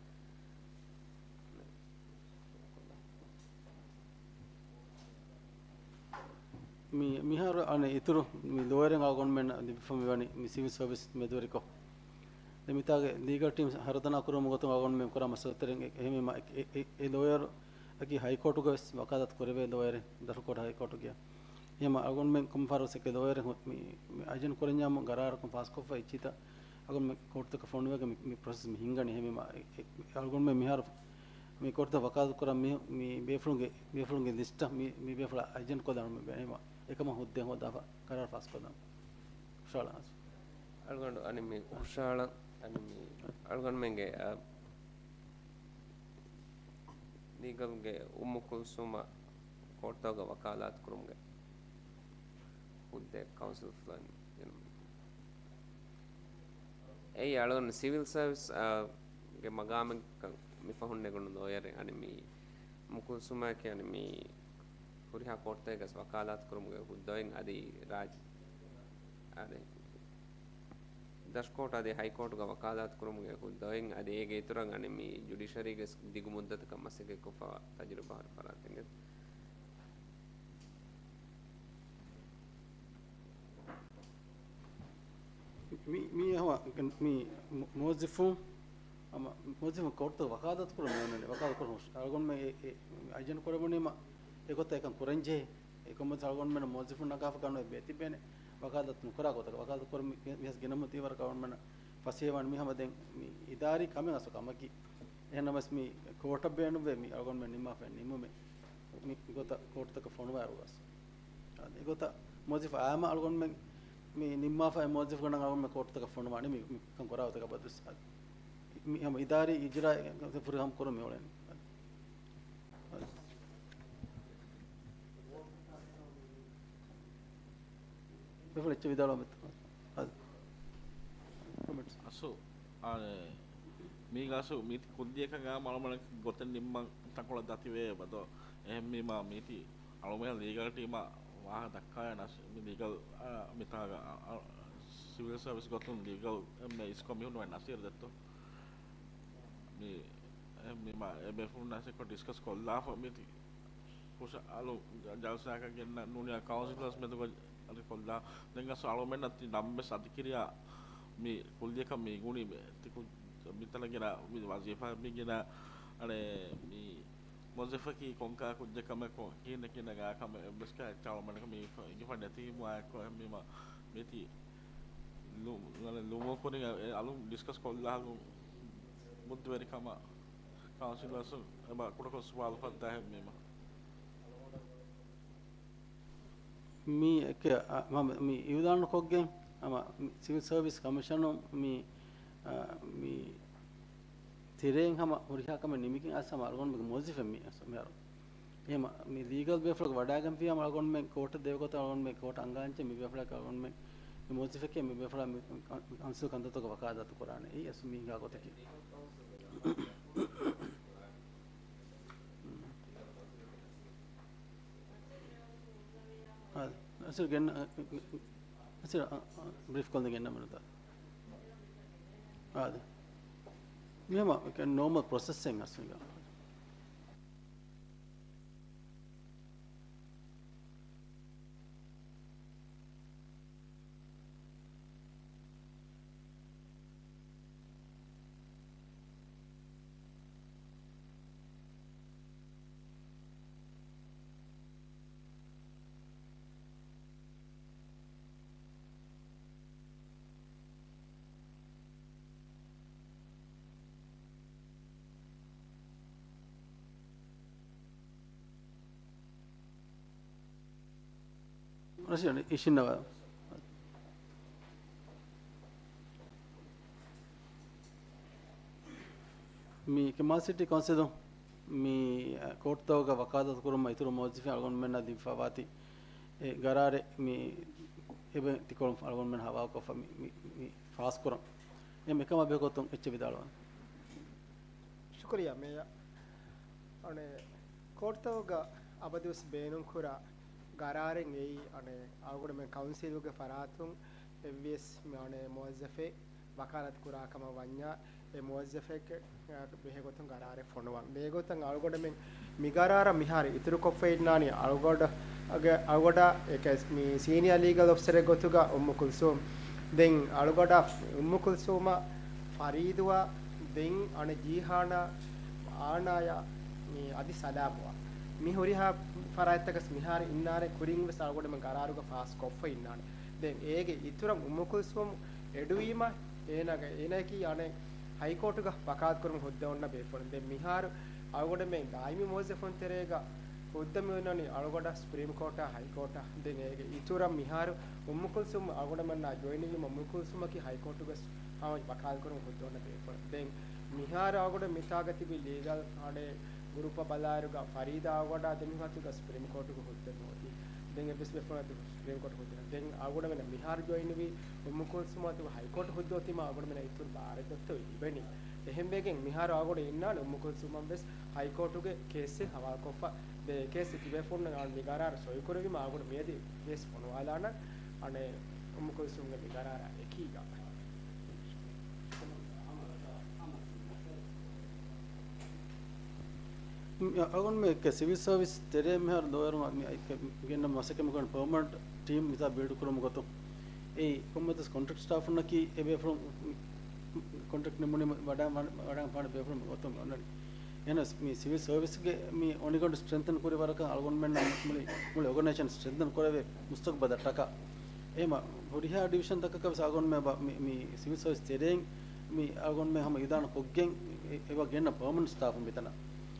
މި-، މިހާރު އަނެއް އިތުރު މި ލޯޔަރެއް އަޅުގަނޑުމެން ލިބިފަ މިވަނީ މި ސިވިލް ސަރވިސް މެދުވެރިކޮށް. ދެން މިތާގެ ލީގަލް ޓީމް ހަރުދަނާ ކުރުމުގެ ގޮތުން އަޅުގަނޑުމެން ކުރާ މަސައްކަތްތެރިން އެ-، އެހެންވީމަ އެ-، އެ-، އެ-، އެ ލޯޔަރަކީ ހައިކޯޓުގަ ވެސް ވަކާލަތު ކުރެވޭ ލޯޔަރެއް، ދަށުކޯޓް ހައިކޯޓުގެ. އެހެންވީމަ އަޅުގަނޑުމެން ކޮންފަހަރު ވެސް އެކި ލޯޔަރެއް ހު-، މި، މި އަޖެންޑް ކުރަންޏާމު ގަރާރަކުން ފާސްކޮށްފަ އެއްޗިތައް އަޅުގަނޑުމެން ކޯޓުތަކަށް ފޮނުވެގެން މި، މި ޕްރޮސެސް މި ހިންގަނީ. އެހެންވީމަ އެ-، އެ-، އަޅުގަނޑުމެން މިހާރު މި ކޯޓުތައް ވަކާލަތު ކުރާ މީހު-، މި ބޭފުޅުންގެ، ބޭފުޅުންގެ ލިސްޓަށް މި، މި ބޭފުޅާ އަޖެންޑް ކޮށްލާނަމޭ. އެހެންވީމަ އެކަމަށް ހުއްދައެއް ހޯދާފަ ގަރާރު ފާސްކޮށްލާނަން. ހުށަހަޅާ. އަޅުގަނޑު އަނެއް މި ހުށަހަޅަން އަނެއް މި އަޅުގަނޑުމެންގެ، އަ، ލީގަލްގެ އުއްމު ކުލްސޫމަށް ކޯޓްތަކުގަ ވަކާލާތު ކުރުމުގެ ހުއްދައެއް ކައުންސިލް ފުލަން ދިނުމަށް. އެއީ އަޅުގަނޑު ސިވިލް ސަރވިސް، އާ، ގެ މަގާމެއް ކަން މިފަހުން ނެގުނު ލޯޔަރެއް. އަނެއް މި އުއްމު ކުލްސޫމާއެކޭ އަނެއް މި ހުރިހާ ކޯޓްތަކެއްގަސް ވަކާލާތު ކުރުމުގެ ހުއްދައިން އަދި ރާއްޖެ، އާދެ، ދަށުކޯޓް އަދި ހައިކޯޓުގަ ވަކާލާތު ކުރުމުގެ ހުއްދައިން އަދި އޭގެ އިތުރަށް އަނެއް މި ޖުޑިޝަރީގެ ދިގު މުއްދަތަކަށް މަސައްކަތްކޮށްފަ ތަޖުރިބާ ހުރި ފަރާތެއްގެ މި، މި އަހަ، މި މު-، މުވައްޒިފުން، އަމަ، މުވައްޒިފުން ކޯޓްތައް ވަކާލަތު ކުރަން މި އޮންނަނީ، ވަކާލަތު ކުރަން ހުށަ-، އަޅުގަނޑުމެން އެ، އެ، އަޖެންޑް ކުރެވުނީމަ އެގޮތަށް އެކަން ކުރަންޖެހޭ. އެކަމަކު އަޅުގަނޑުމެން މުވައްޒިފުން ނަގާފަ ގަންނަ ބޭތިބޭނެ ވަކާލަތު ނުކުރާ ގޮތަކަށް. ވަކާލަތު ކުރަން މި، މި، މިހާރު ގިނަ މުއްދަތެއް ވަރަކަށް އަޅުގަނޑުމެން ފަސޭހަވާން މި ހަމަ ދެން މި އިދާރީ ކަމެއް އަސްލު ކަމަކީ. އެހެންނަމަވެސް މި ކޯޓަށް ބޭނުންވޭ މި އަޅުގަނޑުމެން ނިންމާފައި ނިންމުމެއް މި ގޮތަށް ކޯޓުތަކަށް ފޮނުވާއިރު ވެސް. އާދެ، އެގޮތަށް މުވައްޒިފު އާއްމު އަޅުގަނޑުމެން މި ނިންމާފައި މުވައްޒިފު ގަނޑަށް އަޅުގަނޑުމެން ކޯޓުތަކަށް ފޮނުވާނީ މި، މިކަން ކުރާ ގޮތަކަށް ބަދުސް. އާދެ، މި ހަމަ އިދާރީ އިޖްރާ ފުރިހަމަ ކުރަން މި އުޅެނީ. ބޭފުޅުން އެއްޗެއް ވިދާޅުވަމެއްތަ؟ އަދި. ކޮމެންޓްސް. އަސު، އާނ، މީގަ އަސު މީތި ކުއްލިއަކަށް އާ މަޅުމަޅަކަށް ގޮތެއް ނިންމަން ތަންކޮޅެއް ދަތިވޭ ބަދޯ. އެހެންވީމާ މީތި އަޅުމެން ލީގަލް ޓީމާ ވާހަކަ ދައްކާ ނަސް-، މި ލީގަލް، އާ، މިތާގަ، އާ، އާ، ސިވިލް ސަރވިސް ގޮތުން ލީގަލް އެން އެސް ކޮ މިހުންނަ ނަސީރު ދެއްތޯ. މި، އެ، މި މަ-، އެ ބޭފުޅުން ނަސީރު ޑިސްކަސް ކޮށްލާފަ މި ތި-، ކުށަ އަލު ޖަލްސާއަކަށް ގެންނަ ނޫނިއްޔާ ކައުންސިލަރސް މެދުގަ އަދި ކޮށްލާ. ދެން އަސް އަޅުމެންނަށް ތި ނަމަވެސް އަދި ކިރިޔާ މި ކުއްލިއަކަށް މި ގުނި މި ތި ކު-، މިތަނަށް ގެނަ މި ވަޒީފާ މި ގެނަ އަނެ މި މުވައްޒަފަކީ ކޮންކަހަލަ ކުއްޖެއް ކަމެއް ކޮ-، ކިހިނެއް ކިހިނެއް ކަމެއް އެއްވެސް ކައެއް އަޅުމެންނަކަށް މި އިނގިފަ ނެތީމު އާއެކު އެހެންވީމަ މި ތި ލު-، ލުމު ކުރިން އެ އަލުން ޑިސްކަސް ކޮށްލާ ހަލު މުއްދުވެރިކަމަށް ކައުންސިލަރސް އެބަ ކުޑަކޮށް ސުވާލު ފައްދާ ހެންވީމަ. މީ އެކެ-، އަ، މަ-، މި އިއުލާނު ކޮށްގެން، ހަމަ މި ސިވިލް ސަރވިސް ކަމިޝަނުން މި، އަ، މި ތެރެއިން ހަމަ ހުރިހާ ކަމެއް ނިމިގެން އައިސް ހަމަ އަޅުގަނޑުމެންގެ މުވައްޒަފެއް މި އަސް މިހާރު. އެހެމަ މި ލީގަލް ބޭފުޅަކު ވަޑާގެންފިއްޔާ ހަމަ އަޅުގަނޑުމެން ކޯޓަށް ދެވޭ ގޮތަށް އަޅުގަނޑުމެން ކޯޓަށް އަންގާންޖެ މި ބޭފުޅަކީ އަޅުގަނޑުމެން މި މުވައްޒަފެކޭ މި ބޭފުޅާ މި ކަ-، ކައުންސިލް ކަންތައްތަކަށް ވަކާލާތު ކުރާނެ. އެއީ އަސް މި ހިނގާ ގޮތަކީ. އާދެ. ނަސީރު ގެން-، އަ، އަ، ނަސީރު، އަ، އަ، ބްރީފް ކޮށްލަން ގެންނަމެއް ނުތާ. އާދެ. މިހަމަ ނޯމަލް ޕްރޮސެސްއެއް އަސްލުގަ. ރަޝީދު އިށިންނަވާ. މި ކެމާލް ސިޓީ ކައުންސިލުން މި ކޯޓްތަކުގަ ވަކާލަތު ކުރުމަށް އިތުރު މުވައްޒަފިން އަޅުގަނޑުމެންނަށް ދީފަ ވާތީ އެ ގަރާރެއް މި އެބަ ތިކޮޅުން އަޅުގަނޑުމެން ހަވާލުކޮށްފަ މި، މި، މި ފާސްކުރަން. އެ މިކަމާ ބެހޭގޮތުން އެއްޗެއް ވިދާޅުވާން. ޝުކުރިއްޔާ މޭޔަރ. އަނެއް ކޯޓްތަކުގަ އަބަދުވެސް ބޭނުންކުރާ ގަރާރެއް އެއީ އަނެއް އަޅުގަނޑުމެން ކައުންސިލުގެ ފަރާތުން އެއްވިޔަސް މި އަނެއް މުވައްޒަފެއް ވަކާލަތު ކުރާ ކަމަށް ވަންޏާ، އެ މުވައްޒަފެއްގެ ބެހޭގޮތުން ގަރާރެއް ފޮނުވަން. އެގޮތަށް އަޅުގަނޑުމެން މި ގަރާރަށް މިހާރު އިތުރުކޮށްފަ އިންނާނީ އަޅުގަޑަށް، އަގެ، އަޅުގަޑަށް އެކަސް މި ސީނިއާ ލީގަލް އޮފިސަރެއް ގޮތުގަ އުއްމު ކުލްސޫމް. ދެން އަޅުގަޑަށް އުއްމު ކުލްސޫމަށް ފަރީދުއާ، ދެން އަނެއް ޖީހާނާ، އާނާޔާ، މި އަދި ސަލާމުއާ. މި ހުރިހާ ފަރާތްތަކަސް މިހާރު އިންނާނެ ކުރިން ވެސް އަޅުގަޑުމެން ގަރާރުގަ ފާސް ކޮށްފަ އިންނާނެ. ދެން އޭގެ އިތުރަށް އުއްމު ކުލްސޫމް އެޑުވީމަ އޭނާގެ، އޭނާއަކީ އަނެއް ހައިކޯޓުގަ ވަކާލަތު ކުރުމަށް ހުއްދަ އޮންނަ ބޭފުޅެއް. ދެން މިހާރު އަޅުގަޑުމެން ދާއިމީ މުވައްޒަފުން ތެރޭގަ ހުއްދަ މިއޮންނަނީ އަޅުގަޑަށް ސުޕްރީމް ކޯޓާ ހައިކޯޓާ. ދެން އޭގެ އިތުރަށް މިހާރު އުއްމު ކުލްސޫމް އަޅުގަޑުމެންނާ ޖޮއިން ވީމަ އުއްމު ކުލްސޫމަކީ ހައިކޯޓުގަ ސް-، ހަމަ ވަކާލަތު ކުރުމަށް ހުއްދަ އޮންނަ ބޭފުޅެއް. ދެން މިހާރު އަޅުގަޑު މިތާގަ ތިބި ލީގަލް އަނެއް ގްރޫޕަށް ބަލާއިރުގަ ފަރީދާ އަޅުގަޑާ ދެމިހުއްދަ ސުޕްރީމް ކޯޓުގެ ހުއްދަ ނޯތީ. ދެން އެއްވެސް ބޭފުޅުން ސުޕްރީމް ކޯޓު ހުއްދަ. ދެން އަޅުގަޑުމެން މިހާރު ޖޮއިން ވީ އުއްމު ކުލްސޫމާ ތިބި ހައިކޯޓު ހުއްދަ އޮތީމަ އަޅުގަޑުމެން އިތުރު ބާރެއް ދޮއްތޯ ލިބެނީ. އެހެންވެގެން މިހާރު އަޅުގަޑު އިންނާނެ އުއްމު ކުލްސޫމަށް ވެސް ހައިކޯޓުގެ ކޭސްއެއް ހަވާލުކޮށްފަ. ދެ ކޭސް ތިބޭފުޅުން މި ގަރާރު ސޮއިކުރެވީމަ އަޅުގަޑު މިއަދި ވެސް ފޮނުވާލާނަން އަނެއް އުއްމު ކުލްސޫމްގެ މި ގަރާރާ އެކީގަ. އަޅުގަނޑުމެން ސިވިލް ސަރވިސް ތެރޭ މިހާރު ދޯއިރު މި ގެންނަ މަސައްކަތް މިކުރަން ޕަރމަނަންޓް ޓީމް މިތާ ބިލްޑް ކުރުމުގެ ގޮތުން. އެއީ ކޮންމެސް ކޮންޓްރެކްޓް ސްޓާފުންނަކީ އެ ބޭފުޅުން ކޮންޓްރެކްޓް ނިމުނީމަ ވަޑަ-، ވަޑަ-، ވަޑައިގެން ފާނެ ބޭފުޅުން ގޮތުން އޮންނަނީ. އެހެނަސް މި ސިވިލް ސަރވިސްގެ މި އޮނިގަނޑު ސްޓްރެންތަން ކުރި ވަރަކަށް އަޅުގަނޑުމެންނަށް މުޅި، މުޅި އޯގަނައިޒޭޝަން ސްޓްރެންތަން ކުރެވޭ މުސްތަގުބަލަށްޓަކާ. އެހެމަ ހުރިހާ ޑިވިޝަންތަކަކަށް ވެސް އަޅުގަނޑުމެން ބަ-، މި، މި ސިވިލް ސަރވިސް ތެރެއިން މި އަޅުގަނޑުމެން ހަމަ އިއުލާނު ކޮށްގެން އެ-، އެބަ ގެންނަ ޕަރމަނަންޓް ސްޓާފުން މިތަނަށް.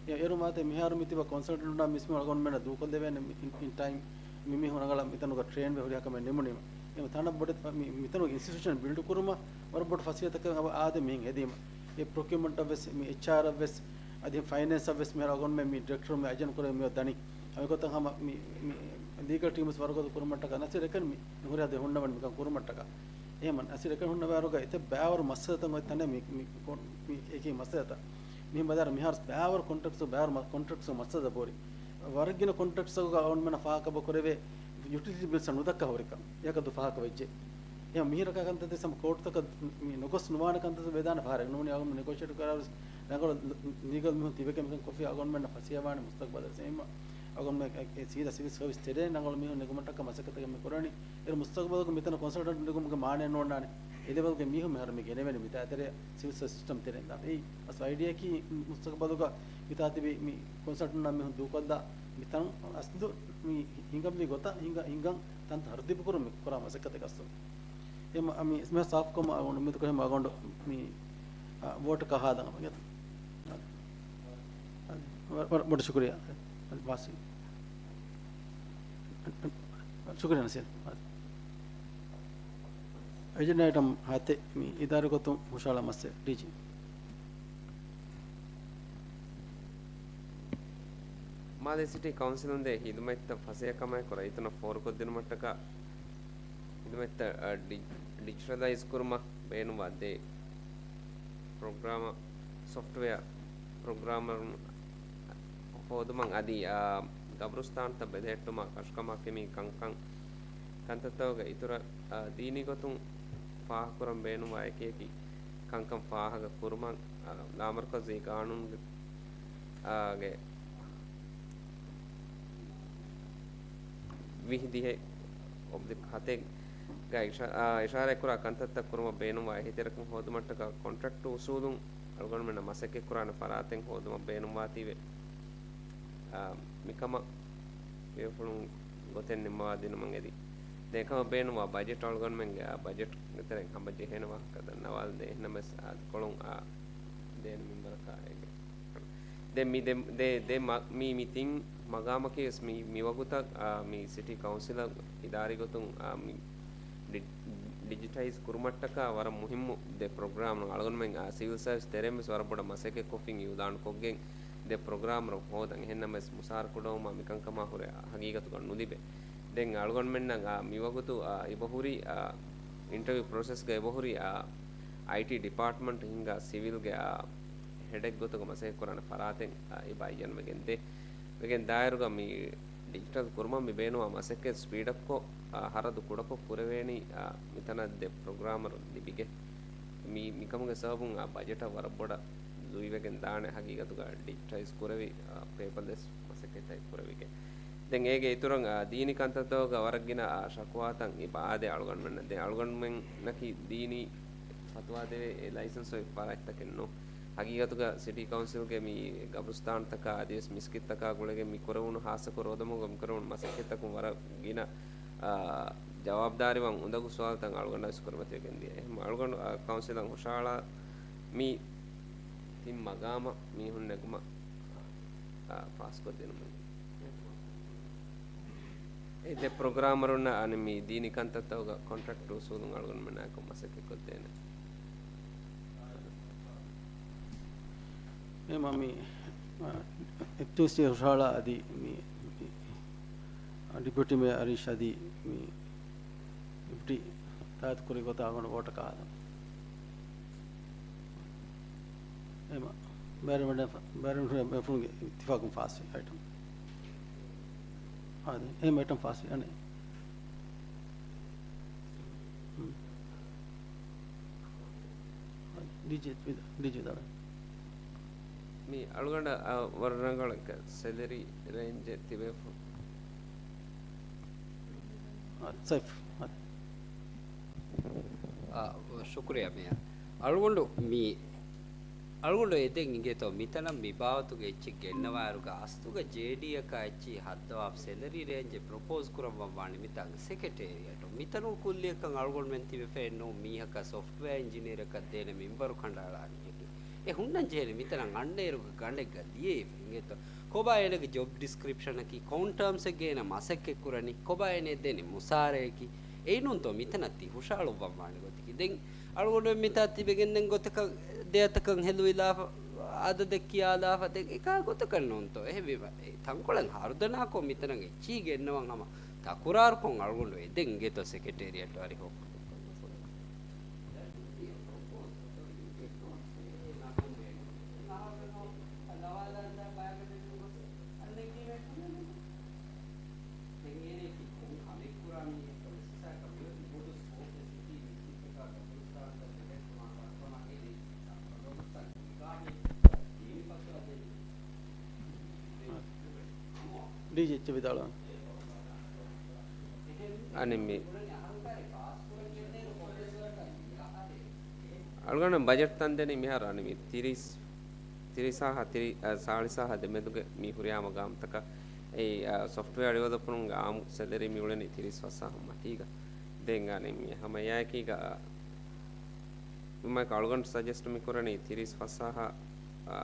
އެ-، އޭރު މާތެ މިހާރު މި ތިބަ ކޮންސަލްޓެންޓުންނާ މިސް މި އަޅުގަނޑުމެންނަށް ދޫކޮށްލެވޭނެ މި-، އިން-، އިން ޓައިމް މި މީހުން ރަނގަޅަށް މިތަނުގަ ޓްރޭންވެ ހުރިހާ ކަމެއް ނިމުނީމަ. އެ ތަނަށް ބޮޑެތި މި-، މިތަނުގެ އިންސްޓިޓިއުޝަން ބިލްޑް ކުރުމަށް ވަރަށް ބޮޑު ފަސޭހަތަކެއް އަބަ އާދެ މިހެން ހެދީމަ. އެ ޕްރޮކިއުމަންޓަށް ވެސް، މި އެޗްއާރަށް ވެސް، އަދި ފައިނޭންސަށް ވެސް މިހާރު އަޅުގަނޑުމެން މި ޑިރެކްޓަރު މި އަޖަން ކުރެވި މިއޮތް ދަނީ. އެގޮތަށް ހަމަ މި، މި ލީގަލް ޓީމްސް ވަރުގަދަ ކުރުމަށްޓަކާ ނަސީރު އެކަނި މި ނުހުރިހާ ދެ ހުންނަވަން މިކަން ކުރުމަށްޓަކާ. އެހެމަ ނަސީރު އެކަނި ހުންނަވާއިރުގަ އެތައް ބައިވަރު މައްސަލަތައް އޮތް ތަނެއް މި، މި، މި އެކި މައްސަލަތައް. މިހެން ބަލާއިރު މިހާރު ބައިވަރު ކޮންޓްރެކްޓްސް، ބައިވަރު މަ-، ކޮންޓްރެކްޓްސް މައްސަލަ ބޯރި. ވަރަށް ގިނަ ކޮންޓްރެކްޓްސް އަޅުގަނޑުމެންނަށް ފާހަގަ ކުރެވޭ. ޔުޓިލިޓީ ބިލްސް ނުދައްކާ ހުރިކަން އެކަ ދު ފާހަގަ ވެއްޖެ. އެ މިހިރަކާ ކަންތައް ސަމް ކޯޓުތަކަށް މި ނުގޮސް ނުވާނެ ކަންތައް ވެދާނެ ފަހަރެއް ނޫނީ. އަޅުގަނޑު ނެގޯޝިއޭޓް ކުރާ ވެސް ރަނގަޅު ލީގަލް މީހުން ތިބެގެން މިކަން ކޮށްފި އަޅުގަނޑުމެންނަށް ފަސޭހަވާނެ މުސްތަގްބަލަށް. އެހެންވީމަ އަޅުގަނޑުމެން އެ ސީދާ ސިވިލް ސަރވިސް ތެރޭ ރަނގަޅު މީހުން ނެގުމަށްޓަކާ މަސައްކަތަކަށް މި ކުރަނީ. އޭރު މުސްތަގްބަލަކު މިތަނަށް ކޮންސަލްޓަންޓް ނެގުމުގެ މާނައެއް ނޯންނާނެ. އެ ލެވެލްގެ މީހުން މިހާރު މި ގެނެވޭނެ މިތާ ތެރޭ ސިވިލް ސަރވިސް ސިސްޓަމް ތެރެއިން ދާން. އެއީ އަސް އައިޑިއާއަކީ މުސްތަގްބަލުގަ މިތާ ތިބި މި ކޮންސަލްޓަންޓް މީހުން ދޫކޮށްލާ މިތަން އަސްލު މި ހިނގަންވީ ގޮތަށް ހިނގަ-، ހިނގަން ތަންތަން ތަރުތީބު ކުރުން މި ކުރާ މަސައްކަތެއް އަސްލު. އެ މަ-، މި މި ސާފުކޮށް އަޅުގަނޑު އުއްމީދު ކުރަނީ އަޅުގަނޑު މި، އަ، ވޯޓަކަށް ހާދަން އަބަދު. ވަ-، ވަ-، ވަރަށް ބޮޑަށް ޝުކުރިއްޔާ. ވާސި. ޝުކުރިއްޔާ ނަސީރް. އެޖެންޑާ އައިޓަމް ހަތެއް މި އިދާރީ ގޮތުން ހުށަހަޅާ މައްސަލަ ޑީޖީ. މާލެ ސިޓީ ކައުންސިލުން ދޭ ހިދުމަތްތައް ފަސޭހަކަމާއެކު ރައްޔިތުންނަށް ފޯރުކޮށްދިނުމަށްޓަކާ ހިދުމަތްތައް، އަ، ޑި-، ޑިޖިޓަލައިޒް ކުރުމަށް ބޭނުންވާ ދޭ ޕްރޮގްރާމަ ސޮފްޓްވެއާ ޕްރޮގްރާމަރުން ހޯދުމަށް އަދި، އާ، ގަބުރުސްތާނުތައް ބެލެހެއްޓުމަށް ކަށުކަމާ ކެމީ ކަންކަން ކަންތައްތަކުގެ އިތުރަށް، އާ، ދީނީ ގޮތުން ފާހަގަކުރަން ބޭނުންވާ އެކި އެކި ކަންކަން ފާހަގަ ކުރުމަށް، އާ، ލާމަރުކަޒީ ގާނޫނުގެ، އާ، ގެ ވިހި ދިހަ އޮބްލިކް ހަތެއްގަ އިޝާ-، އާ، އިޝާރާތްކުރާ ކަންތައްތައް ކުރުމަށް ބޭނުންވާ އެހީތެރިކަން ހޯދުމަށްޓަކާ ކޮންޓްރެކްޓް އުސޫލުން އަޅުގަނޑުމެންނަށް މަސައްކަތްކުރާނެ ފަރާތެއް ހޯދުމަށް ބޭނުންވާތީވެ، އާ، މިކަމަށް ބޭފުޅުން ގޮތެއް ނިންމަވާ ދިނުމަށް އެދި. ދެން އެކަމަށް ބޭނުންވާ ބަޖެޓް އަޅުގަނޑުމެންގެ އާ ބަޖެޓްގެ ތެރެއިން ހަމަޖެހޭނެ ވާހަކަ ދަންނަވާލަން ދޭ. އެހެންނަމަވެސް އާ ކޮޅުން އާ ދޭނެ މިންވަރަކާ އެގެ. ދެން މި ދެ، ދެ، ދެ މަ-، މީ މި ތިން މަގާމަކީ ވެސް މި، މިވަގުތަށް، އާ، މި ސިޓީ ކައުންސިލަށް އިދާރީ ގޮތުން، އާ، މި ޑި-، ޑިޖިޓައިޒް ކުރުމަށްޓަކާ ވަރަށް މުހިއްމު ދެ ޕްރޮގްރާމް. އަޅުގަނޑުމެން، އާ، ސިވިލް ސަރވިސް ތެރެއިން ވެސް ވަރަށް ބޮޑަށް މަސައްކަތްކޮށްފިން އިއުލާންކޮށްގެން ދެ ޕްރޮގްރާމް ހޯދަން. އެހެންނަމަވެސް މުސާރަ ކުޑަވުމާ މިކަންކަމާ ހުރެ ހަގީގަތުގަ ނުލިބޭ. ދެން އަޅުގަނޑުމެންނަށް، އާ، މިވަގުތު، އާ، އިބަހުރި، އާ، އިންޓަވިއު ޕްރޮސެސްގަ އިބަހުރި، އާ، އައިޓީ ޑިޕާޓްމަންޓް ހިންގާ ސިވިލްގެ، އާ، ހެޑެއް ގޮތުގަ މަސައްކަތްކުރާނެ ފަރާތެއް، އާ، އިބަ އައްޔަންވެގެން ދޭ. ވެގެން ދާއިރުގަ މި ޑިޖިޓަލް ކުރުމަށް މި ބޭނުންވާ މަސައްކަތް ސްޕީޑަށްކޮށް، އާ، ހަރަދު ކުޑަކޮށް ކުރެވޭނީ، އާ، މިތަނަށް ދެ ޕްރޮގްރާމަރު ލިބިގެން. މި، މިކަމުގެ ސަބަބުން، އާ، ބަޖެޓަށް ވަރަށް ބޮޑަށް ލުއިވެގެން ދާނެ ހަގީގަތުގަ ޑިޖިޓައިޒް ކުރެވި، އާ، ޕޭޕަލެސް މަސައްކަތްތައް ކުރެވިގެން. ދެން އޭގެ އިތުރަށް، އާ، ދީނީ ކަންތައްތަކުގަ ވަރަށް ގިނަ، އާ، ޝަކުވާތައް އިބަ އާދޭ އަޅުގަނޑުމެންނަށް. ދެން އަޅުގަނޑުމެންނަކީ ދީނީ ފަތުވާ ދެވޭ އެ ލައިސަންސް އޮތް ފަރާތްތަކެއް ނޫން. ހަގީގަތުގަ ސިޓީ ކައުންސިލްގެ މި ގަބުރުސްތާންތަކާ އަދިވެސް މިސްކިތްތަކާ ގުޅިގެން މި ކުރެވުނު ހާއްސަކޮށް ރޯދަމަގު މި ކުރެވުނު މަސައްކަތްތަކުން ވަރަށް ގިނަ، އާ، ޖަވާބުދާރީވާން އުނދަގޫ ސުވާލުތައް އަޅުގަނޑަށް ވެސް ކުރިމަތިވެގެން ދިޔަ. އެހެން އަޅުގަނޑު، އާ، ކައުންސިލަށް ހުށަހަޅާ މި ތިން މަގާމަށް މީހުން ނެގުމަށް، އާ، ފާސްކޮށްދިނުމަށް. އެ ދެ ޕްރޮގްރާމަރުންނަށް އަނެއް މި ދީނީ ކަންތައްތަކުގަ ކޮންޓްރެކްޓް އުސޫލުން އަޅުގަނޑުމެންނާއެކު މަސައްކަތްކޮށްދޭނެ. އެމަ މި، އެކްޓިވިސްޓް ހުށަހަޅާ އަދި މި، މި، ޑެޕިއުޓީ މޭޔަރ އަރީޝް އަދި މި ޑެޕިއުޓީ ދާއިރު ކުރި ގޮތަށް އަޅުގަނޑު ވޯޓަކަށް ހާދަން. އެމަ ބައިވެރިން، ބައިވެރިން މެފުޅުންގެ އިއްތިފާޤުން ފާސްވި އައިޓަމް. އާދެ، އެ އައިޓަމް ފާސްވި އަނެއް. ހުން. ޑީޖީ، ޑީޖީ ދާނެ. މި އަޅުގަނޑަށް، އަ، ވަރަށް ރަނގަޅަކަށް ސެލަރީ ރޭންޖެއް ތިބޭފު. އަ، ސައިފް. އަ، ޝުކުރިއްޔާ މޭޔަރ. އަޅުގަނޑު މި، އަޅުގަނޑު އެދެން އިނގޭތޯ މިތަނަށް މި ބާވަތުގެ އެއްޗެއް ގެންނަވާއިރުގަ އަސްލުގަ ޖޭޑީއަކާ އެއްޗިހި ހައްދަވާފަ ސެލަރީ ރޭންޖެއް ޕްރޮޕޯޒް ކުރަން ވަންވާނެ މިތާނގަ ސެކްރެޓޭރިއޭޓު. މިތަނުގަ ކުއްލިއަކަށް އަޅުގަނޑުމެން ތިބެފައެއް ނޫން މީހަކަށް ސޮފްޓްވެއާ އިންޖިނިއަރަކަށް ދޭނެ މިންވަރު ކަނޑައަޅާނީ. އެ ހުންނަން ޖެހޭނެ މިތަނަށް އަންނައިރުގަ ގަނޑެއްގަ ލިޔެވިފަ އިނގޭތޯ. ކޮބާ އޭނަގެ ޖޮބް ޑިސްކްރިޕްޝަނަކީ؟ ކޮން ޓާމްސްއެއްގަ އޭނަ މަސައްކަތް ކުރަނީ؟ ކޮބާ އޭނަ ދޭނެ މުސާރައަކީ؟ އެއިނުންތޯ މިތަނަށް ތި ހުށަހަޅުއްވަން ވާނެ ގޮތަކީ. ދެން އަޅުގަނޑު މިތާ ތިބެގެން ދެން ގޮތަކަށް ދެއަތަކަށް ހެލުވިލާފަ، އަދަދެއް ކިޔާލާފަ، ދެން އެކާ ގޮތަކަށް ނޫންތޯ. އެހެންވީމަ ތަންކޮޅެއް ހަރުދަނާކޮށް މިތަނަށް އެއްޗިހި ގެންނަވަން ހަމަ ތަކުރާރުކޮށް އަޅުގަނޑު އެދެން އިނގޭތޯ ސެކްރެޓޭރިއެޓް އަރިހޯ. ޑީޖީ އެޗް ވިދާޅުވާން. އަނެއް މި އަޅުގަނޑަށް ބަޖެޓް ތަން ދެނީ މިހާރު އަނެއް މި ތިރީސް، ތިރީސް ހާހާ، ތިރީ، އަ، ސާޅީސް ހާހާ ދެމެދުގެ މި ހުރިހާ ހަމަ ގާމްތަކަށް. އެއީ، އަ، ސޮފްޓްވެއާ ޑިވެލޮޕަރުންގެ އާއްމު ސެލަރީ މި އުޅެނީ ތިރީސް ފަސް ހާހާ މަތީގަ. ދެން އަނެއް މި ހަމަ އެއާއެކީގަ، އަ، މި މައިކަ އަޅުގަނޑު ސަޖެސްޓް މި ކުރަނީ ތިރީސް ފަސް ހާހާ، އާ،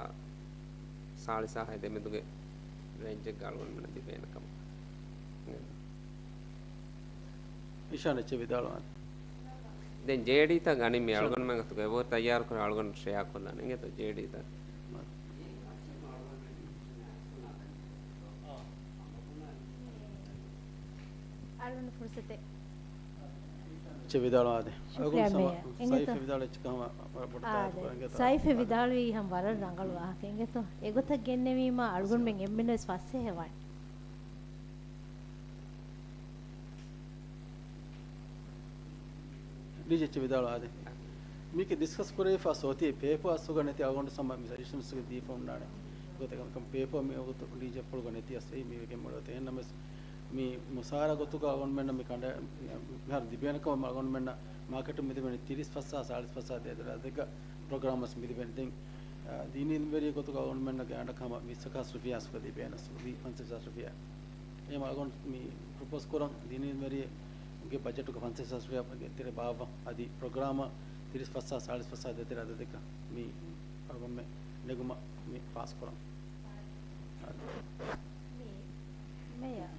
ސާޅީސް ހާހާ ދެމެދުގެ ރޭންޖެއްގަ އަޅުގަނޑުމެންނަށް ދިބޭނެ ކަމަށް. އިޝާން އެޗް ވިދާޅުވާނެ. ދެން ޖޭޑީތައް އަނެއް މި އިޝާން. އަޅުގަނޑުމެން އަތުގަ އެބަހުރި ތައްޔާރު ކުރާ އަޅުގަނޑު ޝެއާ ކޮށްލާނެ އިނގޭތޯ ޖޭޑީތައް. އަޅުގަނޑު ފުރުސަތެއް. އެޗް ވިދާޅުވާދޭ. ޝުކްރިޔާ އަޅުގަނޑު ސަމަ-، މޭޔަރ. އެނގޭތޯ؟ ސައިފް ވިދާޅު އެއްޗަކަށް ހަމަ ބޮޑު އާދެ. ތާއަތުކުރަން އިނގޭތޯ؟ ސައިފް އާދެ. ވިދާޅުވީ ހަމަ ވަރަށް ރަނގަޅު ވާހަކަ އިނގޭތޯ؟ އެގޮތަށް ގެންނެވީމާ އަޅުގަނޑުމެން އެންމެންވެސް ފަސޭހަވާނެ. ޑީޖީ އެޗް ވިދާޅުވާދޭ. މީކީ ޑިސްކަސް ކުރެވިފަ ސޯތީ ޕޭޕާ އަސްލުގަ ނެތި އަޅުގަނޑު ސަމަ މި ސަޖެޝަންސްގެ ދީފަ ހުންނާނެ. ގޮތަކަށް ޕޭޕާ މި ވަގުތު ޑީޖީ އެޗް ޕުޅުގަ ނެތި އަސް އެއީ މީ ގެންމަޅު އެހެންނަމަވެސް މި މުސާރަ ގޮތުގަ އަޅުގަނޑުމެންނަށް މި ކަނޑަ-، މިހާރު ލިބޭނެކަމަށް އަޅުގަނޑުމެންނަށް މާކެޓު މިލިބެނީ ތިރީސް ފަސް ހާހާ ސާޅީސް ފަސް ހާހާ ދޭތެރޭ އަދަދެއްގަ ޕްރޮގްރާމް ވެސް މިލިބެނީ. ދެން، އާ، ދީނީ އިލްމުވެރިޔެއް ގޮތުގަ އަޅުގަނޑުމެންނަށް ގާތްގަނޑަކަށް ހަމަ ވިއްސަކާސް ރުފިޔާ އަސްލު ލީ ފަންސާސް ހާސް ރުފިޔާ. އެހެން އަޅުގަނޑު މި ޕްރޮޕޯސް ކުރަން ދީނީ އިލްމުވެރިއެއްގެ ބަޖެޓުގަ ފަންސާސް ހާސް ރުފިޔާގެ ތެރެ ބާއްވަން އަދި ޕްރޮގްރާމަށް ތިރީސް ފަސް ހާހާ ސާޅީސް ފަސް ހާހާ ދޭތެރޭ އަދަދެއްގަ މި އަޅުގަނޑުމެން ނެގުމަށް މި ފާސް ކުރަން. މި މޭޔަރ.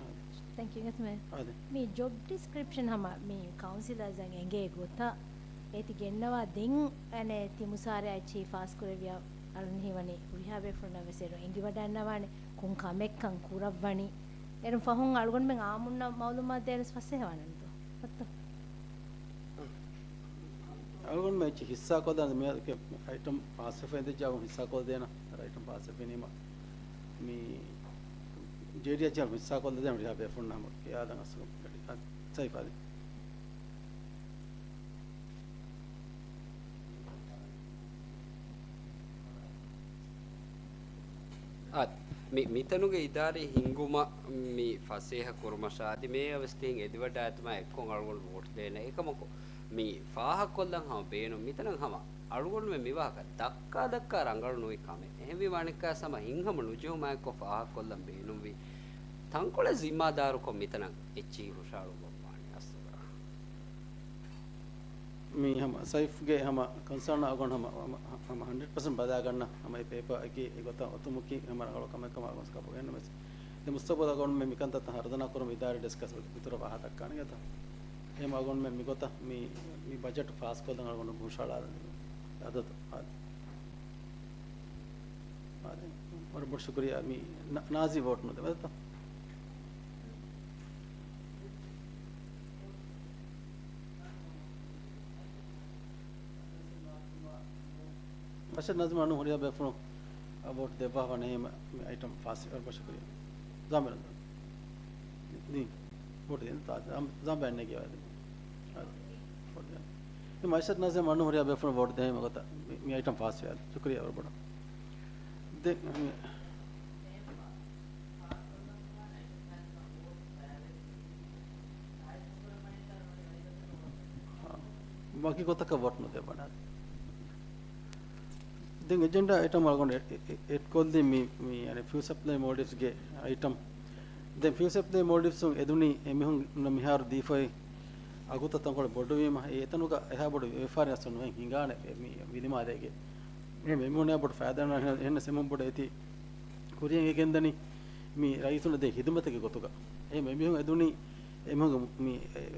ތެންކް ޔޫ. އާދެ. މި ޖޮބް ޑިސްކްރިޕްޝަން ހަމަ މި ކައުންސިލަރސްއަށް އެނގޭ ގޮތަށް އޭތި ގެންނަވާ ދެން އަނެއް ތި މުސާރައާ އެއްޗެހި ފާސް ކުރެއްވިޔާ އަޅުން ހީވަނީ ހުރިހާ ބޭފުޅުންނަށް ވެސް އެރު އެނގިވަޑަންނަވާނެ ކޮން ކަމެއްކަން ކުރައްވަނީ. އޭރުން ފަހުން އަޅުގަނޑުމެން އާއްމުންނަށް މައުލޫމާތު ދޭނަސް ފަސޭހަވާނެ ދޯ. އަތްތޯ؟ އަޅުގަނޑުމެން އެއްޗެއް ހިއްސާކޮށްލާނެ މި އައިޓަމް ފާސްވެފަ އިނދެއްޖެ އަޅުގަނޑު ހިއްސާކޮށްދޭނަ. އައިޓަމް ފާސްވެފައިނީމަ މި ޖޭޑީ އަށް ހިއްސާކޮށްލަދޭނަ ހުރިހާ ބޭފުޅުންނަށް ހަމަ ކިޔާލަން އަސްލު ސައިފާދި. އާދެ، މި، މިތަނުގެ އިދާރީ ހިންގުމަށް މި ފަސޭހަ ކުރުމަށާ އަދި މޭޔަރ ވެސް ތިހެން އެދިވަޑާއެތުމާ އެއްކޮށް އަޅުގަނޑު ވޯޓް ދޭނެ. އެކަމަކު، މި ފާހަގަކޮށްލަން ހަމަ ބޭނުން. މިތަނަށް ހަމަ އަޅުގަނޑުމެން މިވާހަކަ ދައްކާ ދައްކާ ރަނގަޅު ނުވި ކަމެއް. އެހެންވީމާ އަނެއްކާވެސް ހަމަ ހިތްހަމަ ނުޖެހުމާއެއްކޮށް ފާހަގަކޮށްލަން ބޭނުންވީ. ތަންކޮޅެއް ޒިންމާދާރުކޮށް މިތަނަށް އެއްޗިހި ހުށައަޅުއްވަންވާނެ އަސްލުގަ. މީ ހަމަ ސައިފްގެ ހަމަ ކޮންސާން އަޅުގަނޑު ހަމަ، ހަމަ، ހަމަ ހަންޑްރެޑް ޕަސެންޓް ބަލާގަންނަ ހަމަ އެ ޕޭޕާއަކީ އެގޮތަށް އޮތުމަކީ ހަމަ ރަނގަޅު ކަމެއް ކަމަށް އަޅުގަނޑު ސަޕޯޓް ގެންނަމެސް. ދެ މުސްތަގުބަލް އަޅުގަނޑުމެން މިކަންތައްތައް ހަރުދަނާ ކުރުމަށް އިދާރީ ޑެސްކަސް އިތުރަށް ވާހަކަ ދައްކާނެ ގަތަ. އެހެން އަޅުގަނޑުމެން މިގޮތަށް މި، މި ބަޖެޓް ފާސްކޮށްލަން އަޅުގަނޑު ހުށައަޅާލަން އަދަދު. އާދެ. އާދެ. ވަރަށް ބޮޑު ޝުކުރިއްޔާ. މި ނާ-، ނާޒީ ވޯޓް ނުދެވޭތަ؟ އަށަ ނަޒްމާ ނޫ ހުރިހާ ބޭފުޅުން ވޯޓް ދެއްވާފާނެ ހީމަ މި އައިޓަމް ފާސް ވެ. ވަރަށް ބޮޑު ޝުކުރިއްޔާ. ޒާމިރު. ދީ. ވޯޓް ދޭން ތާ-، ޒާމް-، ޒާމްބާ ނެގި ވަދެ. އާ، ވޯޓް ދޭން. މި މައިޝަތް ނާޒިމް އަންނު ހުރިހާ ބޭފުޅުން ވޯޓް ދޭ ހިމަ ގޮތަށް މި، މި އައިޓަމް ފާސް ވިޔާ. ޝުކުރިއްޔާ ވަރަށް ބޮޑަށް. ދެ-، މި-، ވަކި ގޮތަކަށް ވޯޓް ނުދެވޭނެ. ދެން އެޖެންޑާ އައިޓަމް އަޅުގަނޑު އެ-، އެ-، އެ-، އެޑް ކޮށްލީ މި، މި، އަނެއް، ފިއު ސަޕްލައި މޯލްޑިވްސްގެ އައިޓަމް. ދެން ފިއު ސަޕްލައި މޯލްޑިވްސުން އެދުނީ އެމީހުންނަށް މިހާރު ދީފައި އަގުތައް ތަންކޮޅެއް ބޮޑުވީމަ، އެ އެތަނުގަ އެހާ ބޮޑު ވިޔަފާރި އަސްލު ނުހެން ހިނގާނެ މި ވިލިމާލޭގެ. އެހެން އެމީހުންނަށް ބޮޑު ފައިދާ ނުވާ ހެން-، ހެންނަސް އެމީހުން ބޮޑު އޭތި ކުރިއަށް އެ ގެންދަނީ މި ރައީސުން ދޭ ހިދުމަތެއްގެ ގޮތުގަ. އެހެން އެމީހުން އެދުނީ އެމީހުންގެ މި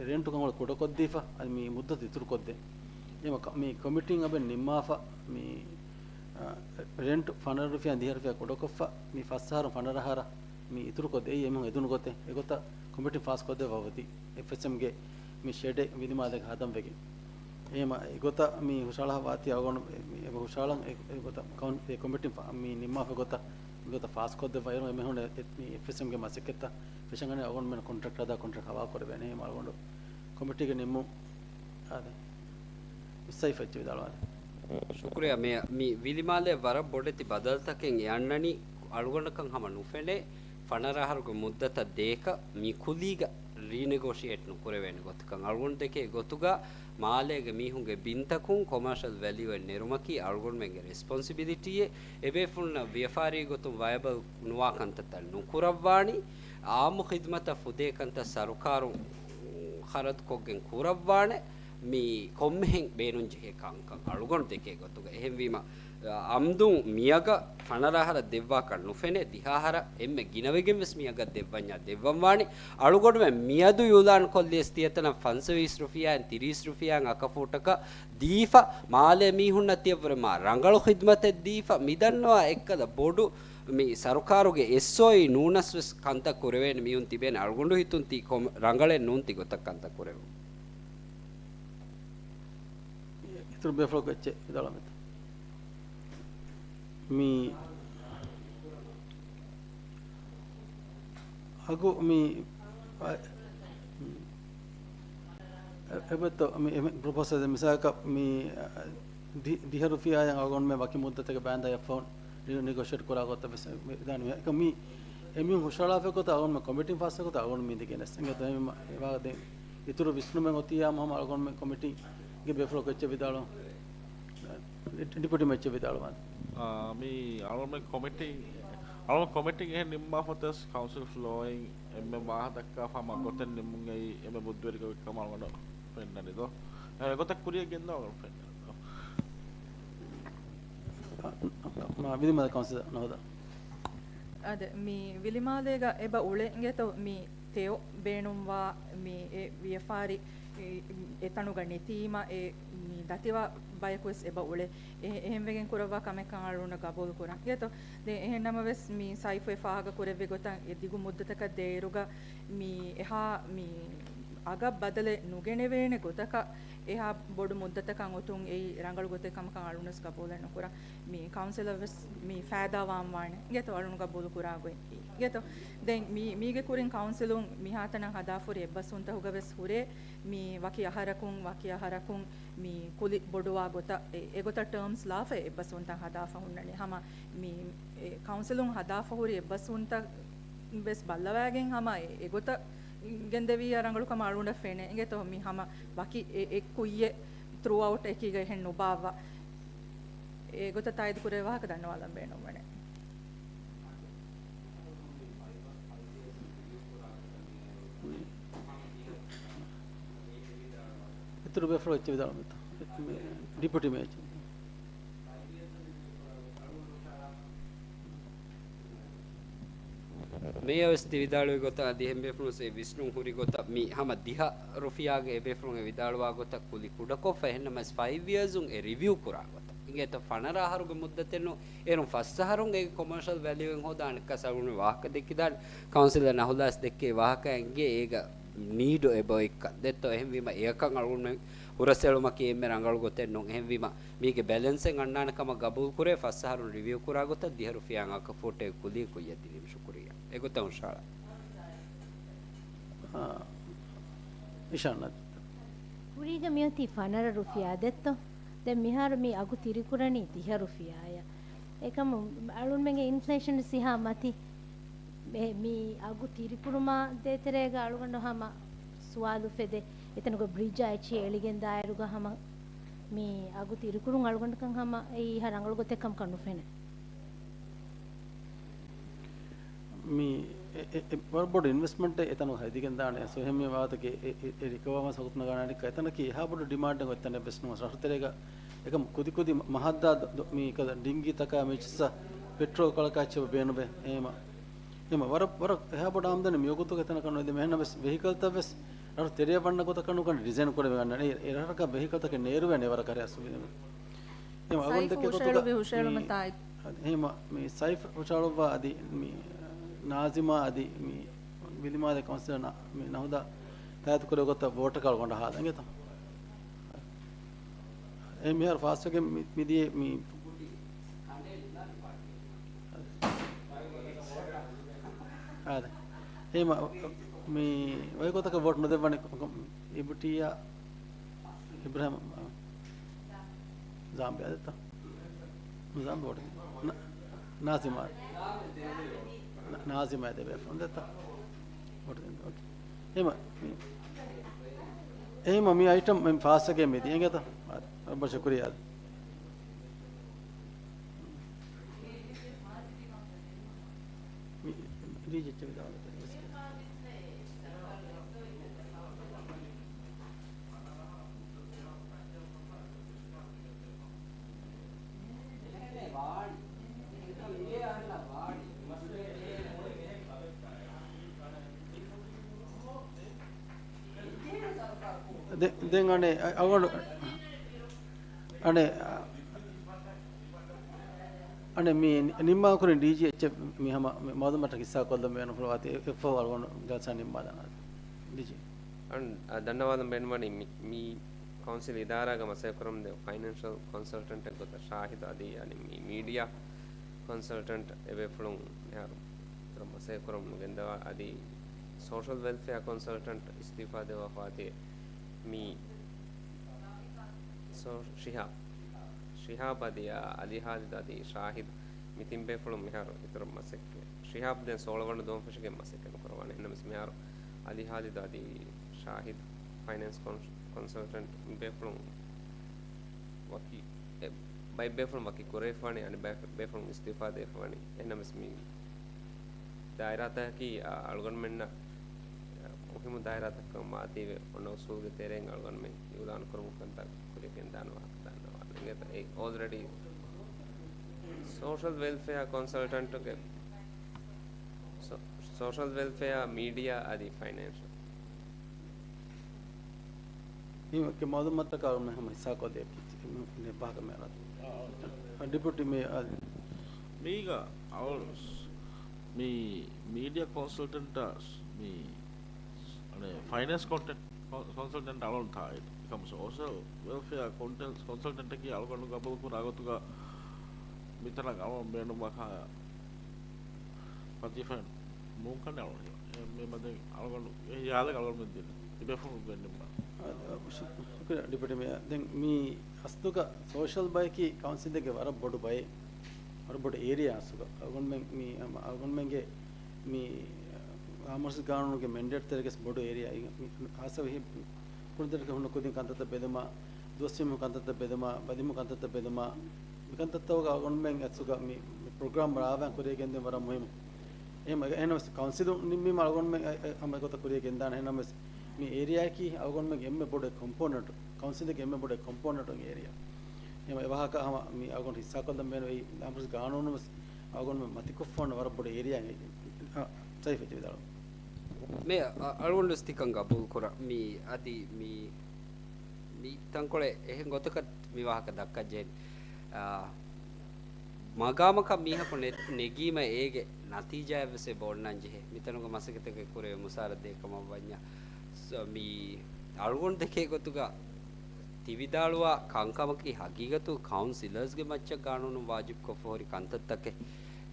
ރެންޓު ކަންކޮޅު ކުޑަކޮށްދީފަ، އަދި މި މުއްދަތު އިތުރުކޮށްދޭ. އެހެން ކަ-، މި ކޮމިޓީން އަބެން ނިންމާފަ، މި، އަ، ރެންޓު ފަނަރަ ރުފިޔާ ދިހަ ރުފިޔާ ކުޑަކޮށްފަ، މި ފަސް އަހަރު ފަނަރަ އަހަރަށް މި އިތުރުކޮށްދޭ. އެއީ އެމީހުން އެދުނު ގޮތެއް. އެގޮތަށް ކޮމިޓީން ފާސްކޮށްދެއްވާ އޮތީ އެފްއެސްއެމްގެ މި ޝެޑެއް ވިލިމާލޭގަ ހަދަން ވެގެން. އެހެން އެގޮތަށް މި ހުށަހަޅާ ވާތީ އަޅުގަނޑު މި އެބަ ހުށަހަޅަން އެ-، އެގޮތަށް ކައުން-، އެ ކޮމިޓީން ފާ-، މި ނިންމާފަ ގޮތަށް މިގޮތަށް ފާސްކޮށްދެއްވާ އިރު އެމީހުން އެ-، މި އެފްއެސްއެމްގެ މަސައްކަތްތައް ފެށަން އަންނަ އަޅުގަނޑުމެން ކޮންޓްރެކްޓް ހަދާ ކޮންޓްރެކްޓް ހަވާލު ކުރެވޭނެ. އެހެން އަޅުގަނޑު ކޮމިޓީގެ ނިންމުން އާދެ. އިސްސައިފައްޗެ ވިދާޅުވާނެ. ޝުކުރިއްޔާ މޭޔަރ. މި ވިލިމާލޭ ވަރަށް ބޮޑެތި ބަދަލުތަކެއް އެ އަންނަނީ އަޅުގަނޑަކަށް ހަމަ ނުފެނޭ. ފަނަރަ އަހަރުގެ މުއްދަތަށް ދޭކަށް މި ކުލީގަ ރީނެގޯޝިއޭޓް ނުކުރެވޭނެ ގޮތަކަށް އަޅުގަނޑު ދެކޭ ގޮތުގަ މާލޭގެ މީހުންގެ ބިންތަކުން ކޮމާޝަލް ވެލިއުއެއް ނެރުމަކީ އަޅުގަނޑުމެންގެ ރެސްޕޮންސިބިލިޓީއެއް. އެބޭފުޅުންނަށް ވިޔަފާރީ ގޮތުން ވަޔަބަލް ނުވާ ކަންތައްތައް ނުކުރައްވާނީ. އާއްމު ޚިދްމަތަށް ފުދޭ ކަންތައް ސަރުކާރުން ޚަރަދުކޮށްގެން ކުރައްވާނެ. މި ކޮންމެހެން ބޭނުންޖެހޭ ކަންކަން އަޅުގަނޑު ދެކޭ ގޮތުގަ. އެހެންވީމަ، އަމްދުން މިއަގަށް ފަނަރަ އަހަރަށް ދެއްވާކަށް ނުފެނޭ، ދިހަ އަހަރަށް އެންމެ ގިނަވެގެން ވެސް މިއަގަށް ދެއްވަންޏާ ދެއްވަން ވާނެ. އަޅުގަނޑުމެން މިއަދު އިއުލާން ކޮށްލިޔަސް ތިޔަތަނަށް ފަންސަވީސް ރުފިޔާއިން ތިރީސް ރުފިޔާއިން އަކަފޫޓަކަށް ދީފަ، މާލޭ މީހުންނަށް ތިޔަށްވުރެ މާ ރަނގަޅު ޚިދްމަތެއް ދީފަ، މިދަންނަވާ އެއްކަލަ ބޮޑު މި ސަރުކާރުގެ އެސްއޯއީ ނޫނަސް ވެސް ކަންތައް ކުރެވޭނެ މީހުން ތިބޭނެ. އަޅުގަނޑު ހިތުން ތީ ކޮމް-، ރަނގަޅެއް ނޫން ތި ގޮތަށް ކަންތައް ކުރެވުން. އިތުރު ބޭފުޅަކު އެއްޗެއް ވިދާޅުވަމެތަ؟ މި އަގު މި އަ-، އެ-، އެބަތޯ މި އެ-، ޕްރޮފެސަރ މިސާލަކަށް މި ދި-، ދިހަ ރުފިޔާއަށް އަޅުގަނޑުމެން ވަކި މުއްދަތެއްގެ ބާންދާ އެއް ފައުންޑް ނި-، ނިގޯޝިއޭޓް ކުރާ ގޮތަށް ވެސް މި ދާނީ. އެކަމް މި އެމީހުން ހުށަހަޅާފަ ގޮތަށް އަޅުގަނޑުމެން ކޮމިޓީން ފާސް ގޮތަށް އަޅުގަނޑު މި ދެގެނެސް. އެނގޭތޯ އެހެންވީމަ އެވާ ދެން އިތުރު ވިސްނުމެއް އޮތިއްޔާ ހަމަ އަޅުގަނޑުމެން ކޮމިޓީގެ ބޭފުޅަކު އެއްޗެއް ވިދާޅު-، ޑި-، ޑިޕިއުޓީ މެއްޗެއް ވިދާޅުވާނެ. އާ، މި އަޅުގަނޑުމެން ކޮމިޓީ، އަޅުގަނޑު ކޮމިޓީ އެހެން ނިންމާފަތަސް ކައުންސިލް ފްލޯއިން އެންމެ ވާހަކަ ދައްކާފަ ހަމަ ގޮތެއް ނިންމުން އެއީ އެންމެ ބުއްދިވެރި ގޮތްކަމަށް އަޅުގަނޑު ފެންނަނީ ދޯ. އެ ގޮތަށް ކުރިޔަށް ގެންދަވާ ފެންނަނީ ދޯ. މާ ވިލިމާލޭ ކައުންސިލަރ ނަހުދާ. އާދެ، މި ވިލިމާލޭގަ އެބަ އުޅެނގޭތޯ މި ތެޔޮ ބޭނުންވާ މި އެ ވިޔަފާރި އެ، އެތަނުގަ ނެތީމަ އެ މި ދަތިވާ ބަޔަކުވެސް އެބަ އުޅޭ. އެ، އެހެންވެގެން ކުރައްވާ ކަމެއްކަން އަޅުގަނޑަށް ގަބޫލު ކުރަން. އިނގޭތޯ؟ ދެން އެހެން ނަމަވެސް މި ސައިފު އެ ފާހަގަ ކުރެއްވި ގޮތަށް އެ ދިގު މުއްދަތަކަށް ދޭއިރުގަ މި އެހާ މި އަގަށް ބަދަލެއް ނުގެނެވޭނެ ގޮތަކަށް އެހާ ބޮޑު މުއްދަތަކަށް އޮތުން އެއީ ރަނގަޅު ގޮތެއް ކަމަކަށް އަޅުގަނޑުވެސް ގަބޫލެއް ނުކުރަން. މި ކައުންސިލަށް ވެސް މި ފައިދާ ވާން ވާނެ. އިނގޭތޯ އަޅުން ގަބޫލު ކުރާ ގޮތް. އިނގޭތޯ ދެން މި، މީގެ ކުރިން ކައުންސިލުން މިހާތަނަށް ހަދާފަ ހުރި އެއްބަސްވުންތަކުގަ ވެސް ހުރޭ މި ވަކި އަހަރަކުން، ވަކި އަހަރަކުން މި ކުލި ބޮޑުވާ ގޮތަށް އެ، އެގޮތަށް ޓާމްސް ލާފަ އެއްބަސްވުންތައް ހަދާފަ ހުންނަނީ. ހަމަ މި، އެ، ކައުންސިލުން ހަދާފަ ހުރި އެއްބަސްވުންތައް ވެސް ބައްލަވައިގެން ހަމަ އެ، އެގޮތަށް ގެންދެވިއްޔާ ރަނގަޅު ކަމަށް އަޅުގަނޑަށް ފެނޭ. އިނގޭތޯ މި ހަމަ ވަކި އެ، އެއް ކުއްޔެއް ތްރޫއައުޓް އެކީގަ އެހެން ނުބާއްވާ. އެގޮތަށް ތާއީދު ކުރެވޭ ވާހަކަ ދަންނަވާލަން ބޭނުންވަނެ. އިތުރު ބޭފުޅުން އެއްޗެއް ވިދާޅުވަމެތަ؟ ޑިޕިއުޓީ މޭޔަރ. މޭޔަރ ވެސް ތި ވިދާޅުވި ގޮތަށް އަދި އެހެން ބޭފުޅުން ވެސް ވިސްނުން ހުރި ގޮތަށް މި ހަމަ ދިހަ ރުފިޔާގެ އެ ބޭފުޅުން އެ ވިދާޅުވާ ގޮތަށް ކުލި ކުޑަކޮށްފަ އެހެންނަމަވެސް ފައިވް އިޔާސް އުން އެ ރިވިއު ކުރާ ގޮތަށް. އިނގޭތޯ ފަނަރަ އަހަރުގެ މުއްދަތެއް ނޫން. އޭރުން ފަސް އަހަރުން އޭގެ ކޮމާޝަލް ވެލިއުއިން ހޯދާނެ ކަސް އަޅުގަނޑު ވާހަކަ ދެއްކިދާނެ. ކައުންސިލަރ ނަހުލާސް ދެއްކޭ ވާހަކަ އެނގޭ އޭގަ ނީޑު އެބައޮތްކަން. ދެއްތޯ އެހެންވީމަ އެއަކަށް އަޅުގަނޑުމެން ހުރަސްއެޅުމަކީ އެންމެ ރަނގަޅު ގޮތެއް ނޫން. އެހެންވީމަ މީގެ ބެލެންސެއް އަންނާނެ ކަމަށް ގަބޫލު ކުރޭ، ފަސް އަހަރުން ރިވިއު ކުރާ ގޮތަށް ދިހަ ރުފިޔާ އަކަފޫޓެއް ކުލީ ކުއްޔަށް ދިނީމަ ޝުކުރިއްޔާ. އެގޮތަށް ހުށަހަޅާ. އާ، އިޝާން. ކުރީގަ މިއޮތީ ފަނަރަ ރުފިޔާ ދެއްތޯ؟ ދެން މިހާރު މި އަގު ތިރިކުރަނީ ދިހަ ރުފިޔާއަށް. އެކަމު އަޅުންމެންގެ އިންފްލޭޝަން ސިހާ މަތި. މި، މި އަގު ތިރިކުރުމާ ދޭތެރޭގަ އަޅުގަނޑު ހަމަ ސުވާލު އުފެދޭ. އެތަނުގަ ބްރިޖާ އެއްޗެހި އެޅިގެން ދާއިރުގަ ހަމަ މި އަގު ތިރިކުރުން އަޅުގަނޑަކަށް ހަމަ އެއީ ހަ ރަނގަޅު ގޮތެއް ކަމަކަށް ނުފެނޭ. މި އެ، އެ، އެ، ވަރަށް ބޮޑު އިންވެސްޓްމަންޓެއް އެތަނުގަ ހެދިގެން ދާނެ. ސޯ އެހެން މި ވާހަކަ އެ، އެ، އެ ރިކަވަރ ވާން ސަގުތު ނަގާނެ އަނެއްކާ އެތަނަކީ އެހާ ބޮޑު ޑިމާންޑެއް އޮތް ތަނެއް ވެސް ނޫން. ރަށުތެރޭގަ އެކަމް ކުދި ކުދި މަ-، މަހަށްދާ ދޮ-، މި ކަދަ ޑިންގީތަކާ މި ޗިއްސަ ޕެޓްރޯލް ކަޅަކާ އެއްޗެއް ބޭނުންވޭ. އެހެމަ، އެހެމަ ވަރަށް، ވަރަށް އެހާ ބޮޑު އާމްދަނީ މި ވަގުތުގަ އެތަނަކަށް ނުވެދެ. އެހެންނަމަވެސް ވެހިކަލްތައް ވެސް ރަށު ތެރެއަށް ވަންނަ ގޮތަކަށް ނުކަން ޑިޒައިން ކުރެވި ގަންނަނީ. އެ ރަށަކަށް ވެހިކަލްތަކެއް ނޭރުވޭނެ ވަރަށް ކަރެއް އަސްލު. އެހެމަ އަޅުގަނޑު ސައިފް ދެކޭ ހުށައެޅު-، ގޮތުގަ ހުށައެޅުމަށް މި ތާއި-، އެހެމަ މި ސައިފް ހުށައެޅުއްވާ އަދި މި ނާޒިމާ އަދި މި ވިލިމާލޭ ކައުންސިލަރ ނަ-، މި ނަހުދާ ތާއީދު ކުރެއްވި ގޮތަށް ވޯޓަކަށް އަޅުގަނޑަށް ހާދަން އިނގޭތަ؟ އެ މިހާރު ފާސްވެގެން މި-، މިދިޔަ މި އާދެ. އެހެމަ މި ވަކި ގޮތަކަށް ވޯޓް ނުދެއްވަނީ އިބްޓީއާ އިބްރާހިމް ޒާމްބިއާ ދެއްތޯ؟ ޒާމްބިއާ ވޯޓް ނާ-، ނާޒިމާ. ނާޒިމާ ދެބޭފުޅުން ދެތަ؟ ވޯޓު ދެން. އޯކޭ. އެހެމަ މި، އެހެމަ މި އައިޓަމް މި ފާސްވެގެން މިދިޔަ އިނގޭތަ؟ އާދެ. ރައްބަށް ޝުކުރިއްޔާ. މި ރީޖެކްޓް ވެދާނެ. ދެ-، ދެން އަނެއް އަ-، އަޅުގަނޑު އަނެއް، އަނެއް މި ނި-، ނިންމާކުރިން ޑީޖީ އެއްޗެއް މި ހަމަ މި މައުލޫމާތަށް ހިއްސާކޮށްލަން ބޭނުންފުޅުވާތީ އެ-، އެއްފަހު އަޅުގަނޑު ޖަލްސާ ނިންމާލާނަން. ޑީޖީ. އަން-، އަ، ދަންނަވާލަން ބޭނުންވަނީ މި، މި ކައުންސިލް އިދާރާގަ މަސައްކަތްކުރަމުންދެ ފައިނޭންޝަލް ކޮންސަލްޓަންޓެއް ގޮތަށް ޝާހިދު އަދި އަނި މި މީޑިއާ ކޮންސަލްޓަންޓް އެބޭފުޅުން މިހާރު މަސައްކަތްކުރަމުން ގެންދަވާ އަދި ސޯޝަލް ވެލްފެއާ ކޮންސަލްޓަންޓް އިސްތިއުފާ ދެއްވާފަ ވާތީ މި ސޯ-، ޝިހާބް، ޝިހާބް އަދި އަލީ ހާލިދު އަދި ޝާހިދު މި ތިން ބޭފުޅުން މިހާރު އިތުރަށް މަސައްކަތް. ޝިހާބް ދެން ސޯޅަ ވަނަ ދުވަހުން ފެށިގެން މަސައްކަތް ނުކުރައްވާނެ. އެހެންނަމަވެސް މިހާރު އަލީ ހާލިދު އަދި ޝާހިދު ފައިނޭންސް ކޮން-، ކޮންސަލްޓަންޓް މި ބޭފުޅުން ވަކި، އެ، ބައެއް ބޭފުޅުން ވަކި ކުރެވިފަވަނީ، އަނެއް ބައެއް ބޭފުޅުން އިސްތިއުފާ ދެވިފަވަނީ. އެހެންނަމަވެސް މި ދާއިރާތަކަކީ، އަ، އަޅުގަނޑުމެންނަށް، އަ، މުހިއްމު ދާއިރާތަކަށް ވާތީވެ، އޮންނަ އުސޫލުގެ ތެރެއިން އަޅުގަނޑުމެން އިއުލާން ކުރަމުން ކަންތައް ކުރިޔަށް ގެންދާން ވާހަކަ ދަންނަވާލަން. އެނގޭތަ؟ އެ އޯލްރެޑީ ސޯޝަލް ވެލްފެއާ ކޮންސަލްޓަންޓުގެ، ސޯ-، ސޯޝަލް ވެލްފެއާ، މީޑިއާ އަދި ފައިނޭންޝަލް. މީ މައުލޫމާތަކާ މި ހަމަ ހިއްސާކޮށްދޭ ވާހަކަ މި އަރާ. ޑެޕިއުޓީ މި އަ-، މީގަ އަޅު-، މި މީޑިއާ ކޮންސަލްޓަންޓާ މި އަނެއް ފައިނޭންސް ކޮންޓެންޓް ކޮން-، ކޮންސަލްޓަންޓް އަޅުން ތާއި އެކަމު ސޯޝަލް ވެލްފެއާ ކޮންޓެންޓް ކޮންސަލްޓަންޓަކީ އަޅުގަނޑު ގަބޫލު ކުރާ ގޮތުގަ މިތަނަށް އަޅުން ބޭނުންވާ ކާ ވަޒީފާއެއް ނޫންކަން އަޅުން ހިޔާ. އެ މި މަދެން އަޅުގަނޑު އެ ހިޔާލެއް އަޅުގަނޑު ދިން ތިބޭފުޅުން ގެންނެވުމަށް. އާ، ޝު-، ޝުކުރިއްޔާ ޑެޕިއުޓީ މޭޔަރ. ދެން މި އަސްލުގަ ސޯޝަލް ބަޔަކީ ކައުންސިލެއްގެ ވަރަށް ބޮޑު ބައެއް، ވަރަށް ބޮޑު އޭރިއާ އަސްލުގަ. އަޅުގަނޑުމެން މި، އަ، އަޅުގަނޑުމެންގެ މި ލާމަރުކަޒީ ގާނޫނުގެ މެންޑޭޓް ތެރޭގަ ބޮޑު އޭރިއާ އިން-، މި ހާއްސަވެ ކުޅުންތެރިކަ ހުންނަ ކުދިން ކަންތައްތައް ބެލުމާ، ދުވަސްވީމަ ކަންތައްތައް ބެލުމާ، ބަދިމަ ކަންތައްތައް ބެލުމާ، މިކަންތައްތަކުގަ އަޅުގަނޑުމެން އަސްލުގަ މި، މި ޕްރޮގްރާމް ރާވާން ކުރިޔަށް ގެންދިން ވަރަށް މުހިއްމު. އެހެން، އެހެންނަމަވެސް ކައުންސިލުން ނިންމީމަ އަޅުގަނޑުމެން އެ، އެ، ހަމަ އެގޮތަށް ކުރިޔަށް ގެންދާނެ. އެހެންނަމަވެސް މި އޭރިއާއަކީ އަޅުގަނޑުމެންގެ އެންމެ ބޮޑު ކޮމްޕޯނަންޓް، ކައުންސިލްގެ އެންމެ ބޮޑު ކޮމްޕޯނަންޓް އޭރިއާ. އެހެން އެ ވާހަކަ ހަމަ މި އަޅުގަނޑު ހިއްސާކޮށްލަން ބޭނުން އެއީ ލާމަރުކަޒީ ގާނޫނުން ވެސް އަޅުގަނޑުމެން މަތިކޮށްފަ ވަންނަ ވަރަށް ބޮޑު އޭރިއާއެއް. އާ، ސައިފް އެއްޗެއް ވިދާޅުވުން. މޭޔަރ، އަ-، އަޅުގަނޑު ވެސް ތިކަން ގަބޫލު ކުރަން. މި އަދި މި، މި ތަންކޮޅެއް އެހެން ގޮތަކަށް މި ވާހަކަ ދައްކަން ޖެހެނީ. އާ، މަގާމަކަށް މީހަކު ނެ-، ނެގީމަ އޭގެ ނަތީޖާއެއް ވެސް އެބަ އޮންނަން ޖެހޭ. މިތަނުގެ މަސައްކަތަކަށް ކުރެވޭ މުސާރަ ދޭ ކަމަށް ވަންޏާ. ސޯ، މި އަޅުގަނޑު ދެކޭ ގޮތުގަ ތިވިދާޅުވާ ކަންކަމަކީ ހަގީގަތު ކައުންސިލަރސްގެ މައްޗަށް ގާނޫނުން ވާޖިބުކޮށްފަ ހުރި ކަންތައްތަކެއް.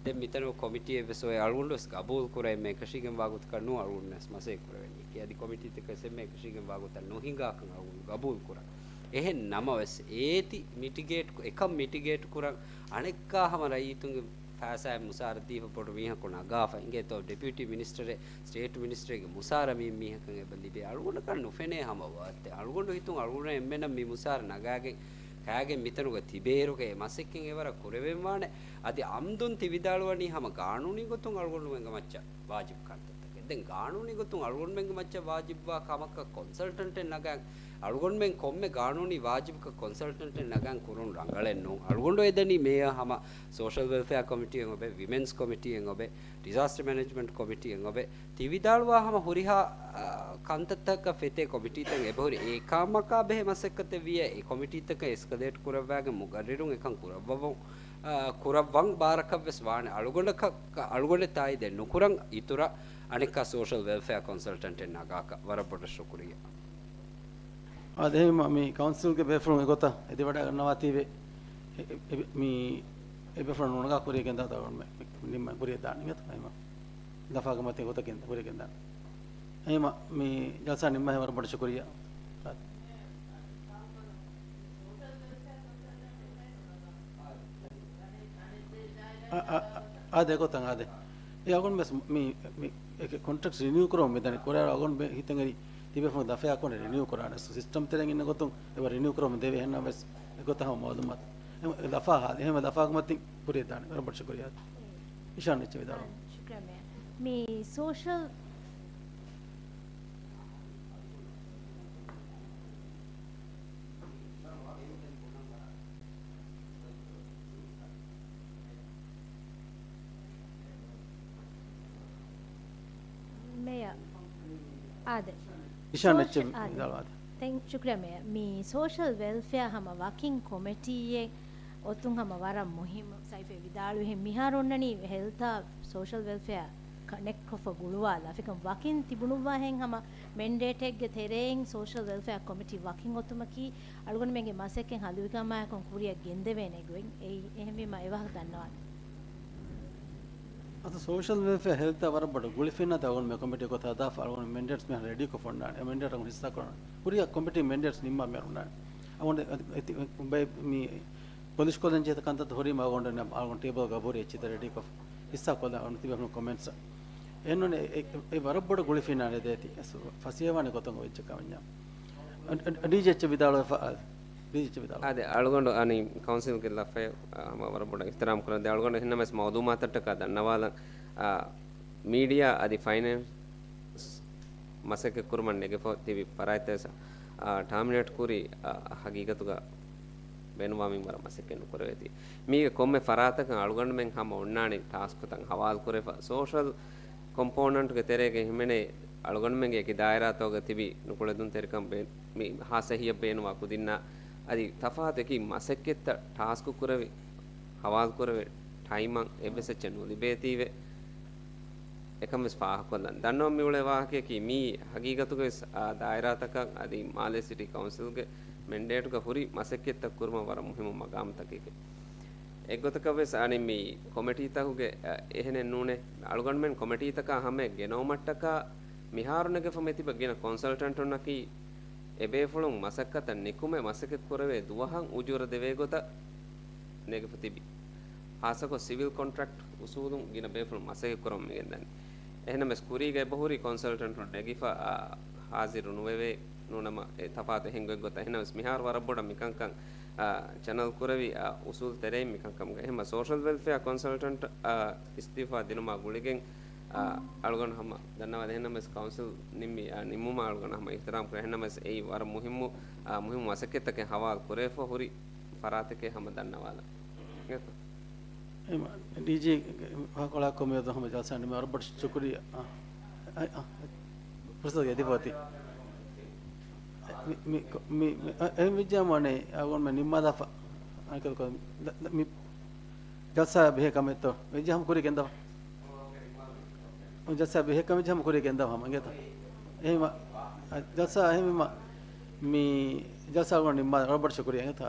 ދެން މިތަނުގަ ކޮމިޓީއެއް ވެސް އޮވޭ. އަޅުގަނޑު ވެސް ގަބޫލު ކުރަން އެންމެ އެކަށީގެންވާ ގޮތަކަށް ނޫން އަޅުގަނޑު ވެސް މަސައްކަތް ކުރެވެނީ. އަދި ކޮމިޓީތަކަށް ވެސް އެންމެ އެކަށީގެންވާ ގޮތަށް ނުހިނގާކަން އަޅުގަނޑު ގަބޫލު ކުރަން. އެހެން ނަމަވެސް އޭތި މިޓިގޭޓް، އެކަން މިޓިގޭޓް ކުރަން އަނެއްކާ ހަމަ ރައްޔިތުންގެ ފައިސާއެއް މުސާރަ ދީފަ ބޮޑު މީހަކު ނަގާފަ އިނގޭތޯ؟ ޑެޕިއުޓީ މިނިސްޓަރެއް، ސްޓޭޓް މިނިސްޓަރެއްގެ މުސާރަ މި މީހަކަށް އެބަ ލިބޭ. އަޅުގަނޑަކަށް ނުފެނޭ ހަމަ ވާހަކައެއް. އަޅުގަނޑު ހިތުން އަޅުގަނޑު އެންމެނަށް މި މުސާރަ ނަގާގެން ކާގެން މިތަނުގަ ތިބޭއިރުގަ އެ މަސައްކަތް އެވަރަށް ކުރެވެންވާނެ. އަދި އަމްދުން ތިވިދާޅުވަނީ ހަމަ ގާނޫނީ ގޮތުން އަޅުގަނޑުމެންގެ މައްޗަށް ވާޖިބު ކަންތައް. ދެން ގާނޫނީ ގޮތުން އަޅުގަނޑުމެންގެ މައްޗަށް ވާޖިބުވާ ކަމަކަށް ކޮންސަލްޓަންޓެއް ނަގާން، އަޅުގަނޑުމެން ކޮންމެ ގާނޫނީ ވާޖިބަކަށް ކޮންސަލްޓަންޓެއް ނަގާން ކުރުން ރަނގަޅެއް ނޫން. އަޅުގަނޑު އެދަނީ މޭޔަރ ހަމަ ސޯޝަލް ވެލްފެއާ ކޮމިޓީއެއް އޮވެ، ވިމެންސް ކޮމިޓީއެއް އޮވެ، ޑިޒާސްޓަރ މެނޭޖްމަންޓް ކޮމިޓީއެއް އޮވެ، ތިވިދާޅުވާ ހަމަ ހުރިހާ، އާ، ކަންތައްތަކަށް ފެތޭ ކޮމިޓީތައް އެބަހުރި. އެކަމަކާ ބެހޭ މަސައްކަތެއް ވިއްޔާ އެ ކޮމިޓީތަކަށް އެސްކަލޭޓް ކުރައްވާގެން މުގައްރިރުން އެކަން ކުރައްވަވަން، އާ، ކުރައްވަން ބާރަކަށް ވެސް ވާނެ. އަޅުގަނޑަކަށް، އަޅުގަނޑެއް ތާއީދެއް ނުކުރަން އިތުރަށް އަނެއްކާ ސޯޝަލް ވެލްފެއާ ކޮންސަލްޓަންޓެއް ނަގާކަށް ވަރަށް ބޮޑަށް ޝުކުރިއްޔާ. އާދެ، އެހެންވީމަ މި ކައުންސިލްގެ ބޭފުޅުން އެގޮތަށް އެދިވަޑައިގަންނަވާތީވެ، އެ-، އެ-، އެ-، މި އެބޭފުޅުން ނުނަގާ ކުރިޔަށް ގެންދާތޯ އަޅުގަނޑުމެން ނިންމަން ކުރިޔަށް ދާނެ އިނގޭތޯ؟ އެހެންވީމަ ލަފާގެ މަތިން ގޮތަށް ގެން-، ކުރިޔަށް ގެންދާނެ. އެހެންވީމަ މި ޖަލްސާ ނިންމާހެން ވަރަށް ބޮޑަށް ޝުކުރިއްޔާ. އާ، އާ، އާދެ، އެގޮތަށް އާދެ. އެ އަޅުގަނޑު ވެސް މި، މި ކޮންޓްރެކްޓް ރިނިއު ކުރަމުން މިދަނީ. ކުރިއަށް އަޅުގަނޑު މި ހިތަށް އެރި ތިބޭފުޅުން ދަފައާ ކޮން ރިނިއު ކުރާނެ. ސިސްޓަމް ތެރެއިން އިންނަ ގޮތުން އެބަ ރިނިއު ކުރަމުން ދެވޭ. އެހެންނަމަވެސް އެގޮތަށް ހަމަ މައުލޫމާތު. އެހެން ލަފާ ހާ، އެހެން ލަފާ ކުރުމަށް ތި ކުރިއަށް ދާނެ. ވަރަށް ބޮޑަށް ޝުކުރިއްޔާ. އިޝާން އެއްޗެއް ވިދާޅުވަމުން. ޝުކްރިއްޔާ މޭޔަރ. މި ސޯޝަލް މޭޔަރ. އާދެ. އިޝާން ސޯޝަ-، އެއްޗެއް އާދެ. ވިދާޅުވާތި. ތެން-، ޝުކްރިއްޔާ މޭޔަރ. މި ސޯޝަލް ވެލްފެއާ ހަމަ ވަކިން ކޮމިޓީއެއް އޮތުން ހަމަ ވަރަށް މުހިއްމު. ސައިފޭ ވިދާޅުވިހެން މިހާރު އޮންނަނީ ހެލްތާ ސޯޝަލް ވެލްފެއާ ކަނެކްޓްކޮށްފަ ގުޅުވާ ލަފިކަން ވަކިން ތިބުނުއްވާހެން ހަމަ މެންޑޭޓެއްގެ ތެރެއިން ސޯޝަލް ވެލްފެއާ ކޮމިޓީ ވަކިން އޮތުމަކީ އަޅުގަނޑުމެންގެ މަސައްކަތް ހަލުވިކަމާއެކު ކުރިއަށް ގެންދެވޭނެ ގޮތް. އެއީ އެހެންވީމަ އެވާހަކަ ދަންނަވާނެ. އަދި ސޯޝަލް ވެލްފެއާ ހެލްތާ ވަރަށް ބޮޑު ގުޅިފިންނާތި އަޅުގަނޑު މި ކޮމިޓީ ގޮތަށް ހަދާފަ އަޅުގަނޑު މެންޑޭޓްސް މިހާރު ރެޑީކޮށްފަ އޮންނާނެ. އެ މެންޑޭޓް އަޅުގަނޑު ހިއްސާ ކުރަން. ކުރިއަށް ކޮމިޓީ މެންޑޭޓްސް ނިންމާ މި އޮންނާނެ. އަޅުގަނޑު އެ-، އެ-، އެ-، ބައި މި ޕޮލިޝްކޮށްލަން ޖެހޭ ކަންތައްތައް ހުރީމަ އަޅުގަނޑު އަޅުގަނޑު ޓޭބަލްގަ ހުރި އެއްޗިތައް ރެޑީކޮށް ހިއްސާ ކޮށްލާ އަޅުގަނޑު ތިބޭފުޅުން ކޮމެންޓްސް. އެހެންނޫނީ އެ-، އެ-، އެ ވަރަށް ބޮޑަށް ގުޅިފިންނާނެ ދޭތި. އެސް ފަސޭހަވާނެ ގޮތުން އޮތް އެއްޗެއް ކަމެއް ނޫން. އަ-، އަ-، އަ-، ޑީޖީ އެއްޗެއް ވިދާޅުވެފަ، އާ، ޑީޖީ އެއްޗެއް ވިދާޅުވާ. އާދެ، އަޅުގަނޑު އަނި ކައުންސިލްގެ ލަފައެއް، އާ، ހަމަ ވަރަށް ބޮޑަށް އިޙްތިރާމް ކުރަން. ދެ އަޅުގަނޑު އެހެންނަމަވެސް މައުލޫމާތަށްޓަކާ ދަންނަވާލަން، އާ، މީޑިއާ އަދި ފައިނޭންސް މަސައްކަތް ކުރުމަށް ނެގިފަ ތިބި ފަރާތްތައް ވެސް، އާ، ޓާމިނޭޓް ކުރި، އާ، ހަގީގަތުގަ ބޭނުންވާމިން ވަރަށް މަސައްކަތް ނުކުރެވޭތީ. މީގެ ކޮންމެ ފަރާތަކަށް އަޅުގަނޑުމެން ހަމަ އޮންނާނީ ޓާސްކުތައް ހަވާލު ކުރެފަ. ސޯޝަލް ކޮމްޕޯނަންޓްގެ ތެރޭގަ ހިމެނޭ އަޅުގަނޑުމެންގެ އެކި ދާއިރާތަކުގަ ތިބި ނުކުޅެދުންތެރިކަން ބޭ-، މި ހާއްސަ އެހީއަށް ބޭނުންވާ ކުދިންނާ އަދި ތަފާތު އެކި މަސައްކަތްތައް ޓާސްކު ކުރެވި، ހަވާލު ކުރެވޭ ޓައިމަށް އެއްވެސް އެއްޗެއް ނުލިބޭތީވެ. އެކަން ވެސް ފާހަގަކޮށްލަން. ދަންނަވަން މިއުޅޭ ވާހަކަޔަކީ މީ ހަގީގަތުގަ ވެސް، އާ، ދާއިރާތަކަށް އަދި މާލޭ ސިޓީ ކައުންސިލްގެ މެންޑޭޓުގަ ހުރި މަސައްކަތްތައް ކުރުމަށް ވަރަށް މުހިއްމު މަގާމުތަކެކޭ. އެއްގޮތަކަށް ވެސް އަނި މި ކޮމިޓީތަކުގެ، އަ، އެހެނެއް ނޫނޭ. އަޅުގަނޑުމެން ކޮމިޓީތަކާ ހަމަޔަށް ގެނައުމަށްޓަކާ މިހާރު ނެގެފަ މިތިބަ ގިނަ ކޮންސަލްޓަންޓުންނަކީ އެބޭފުޅުން މަސައްކަތަށް ނިކުމެ މަސައްކަތް ކުރެވޭ ދުވަހަށް އުޖޫރަ ދެވޭ ގޮތަށް ނެގިފަ ތިބި. ހާއްސަކޮށް ސިވިލް ކޮންޓްރެކްޓް އުސޫލުން ގިނަ ބޭފުޅުން މަސައްކަތް ކުރަމުން މިގެންދަނީ. އެހެންނަމަވެސް ކުރީގަ އެބަހުރި ކޮންސަލްޓަންޓުން ނެގިފަ، އާ، ހާޒިރު ނުވެވޭ ނޫނަމަ އެ ތަފާތު އެހެން ގޮތްގޮތަށް. އެހެންނަމަވެސް މިހާރު ވަރަށް ބޮޑަށް މިކަންކަން، އާ، ޗެނަލް ކުރެވި، އާ، އުސޫލު ތެރެއިން މިކަންކަމުގަ. އެހެންމަ ސޯޝަލް ވެލްފެއާ ކޮންސަލްޓަންޓް، އާ، އިސްތިއުފާ ދިނުމާ ގުޅިގެން، އާ، އަޅުގަނޑު ހަމަ ދަންނަވާލި. އެހެންނަމަވެސް ކައުންސިލް ނިންމި، އާ، ނިންމުމާ އަޅުގަނޑު ހަމަ އިޙްތިރާމް ކުރޭ. އެހެންނަމަވެސް އެއީ ވަރަށް މުހިއްމު، އާ، މުހިއްމު މަސައްކަތްތަކެއް ހަވާލު ކުރެވިފަ ހުރި ފަރާތެކޭ ހަމަ ދަންނަވާލަން. އެމަ، ޑީޖީ ފަހަކޮޅާ ކޮމެއް ހަމަ ޖަލްސާ ނިމި ވަރަށް ބޮޑަށް ޝުކުރިއްޔާ. އާ، އާ، އާ، ފުރުސަތު ދީފަ އޮތީ. މި، މި، މި، އެ، އެ ވިއްޖާމަ އަނެއް އަޅުގަނޑުމެން ނިންމާލާފަ. އަނެކަލަކޮ، ދ-، ދ-، މި ޖަލްސާ ބެހޭ ކަމެއްތޯ؟ ވެއްޖެ ހަމަ ކުރި ގެންދަވާ. ޖަލްސާ ބެހޭ ކަމެއް ހަމަ ކުރި ގެންދަވާ ހަމަ އިނގޭތޯ؟ އެހެންވީމަ، އަ، ޖަލްސާ އެހެންވީމަ، މި ޖަލްސާ އަޅުގަނޑު ނިންމާލާ. ވަރަށް ބޮޑަށް ޝުކުރިއްޔާ އިނގޭތޯ؟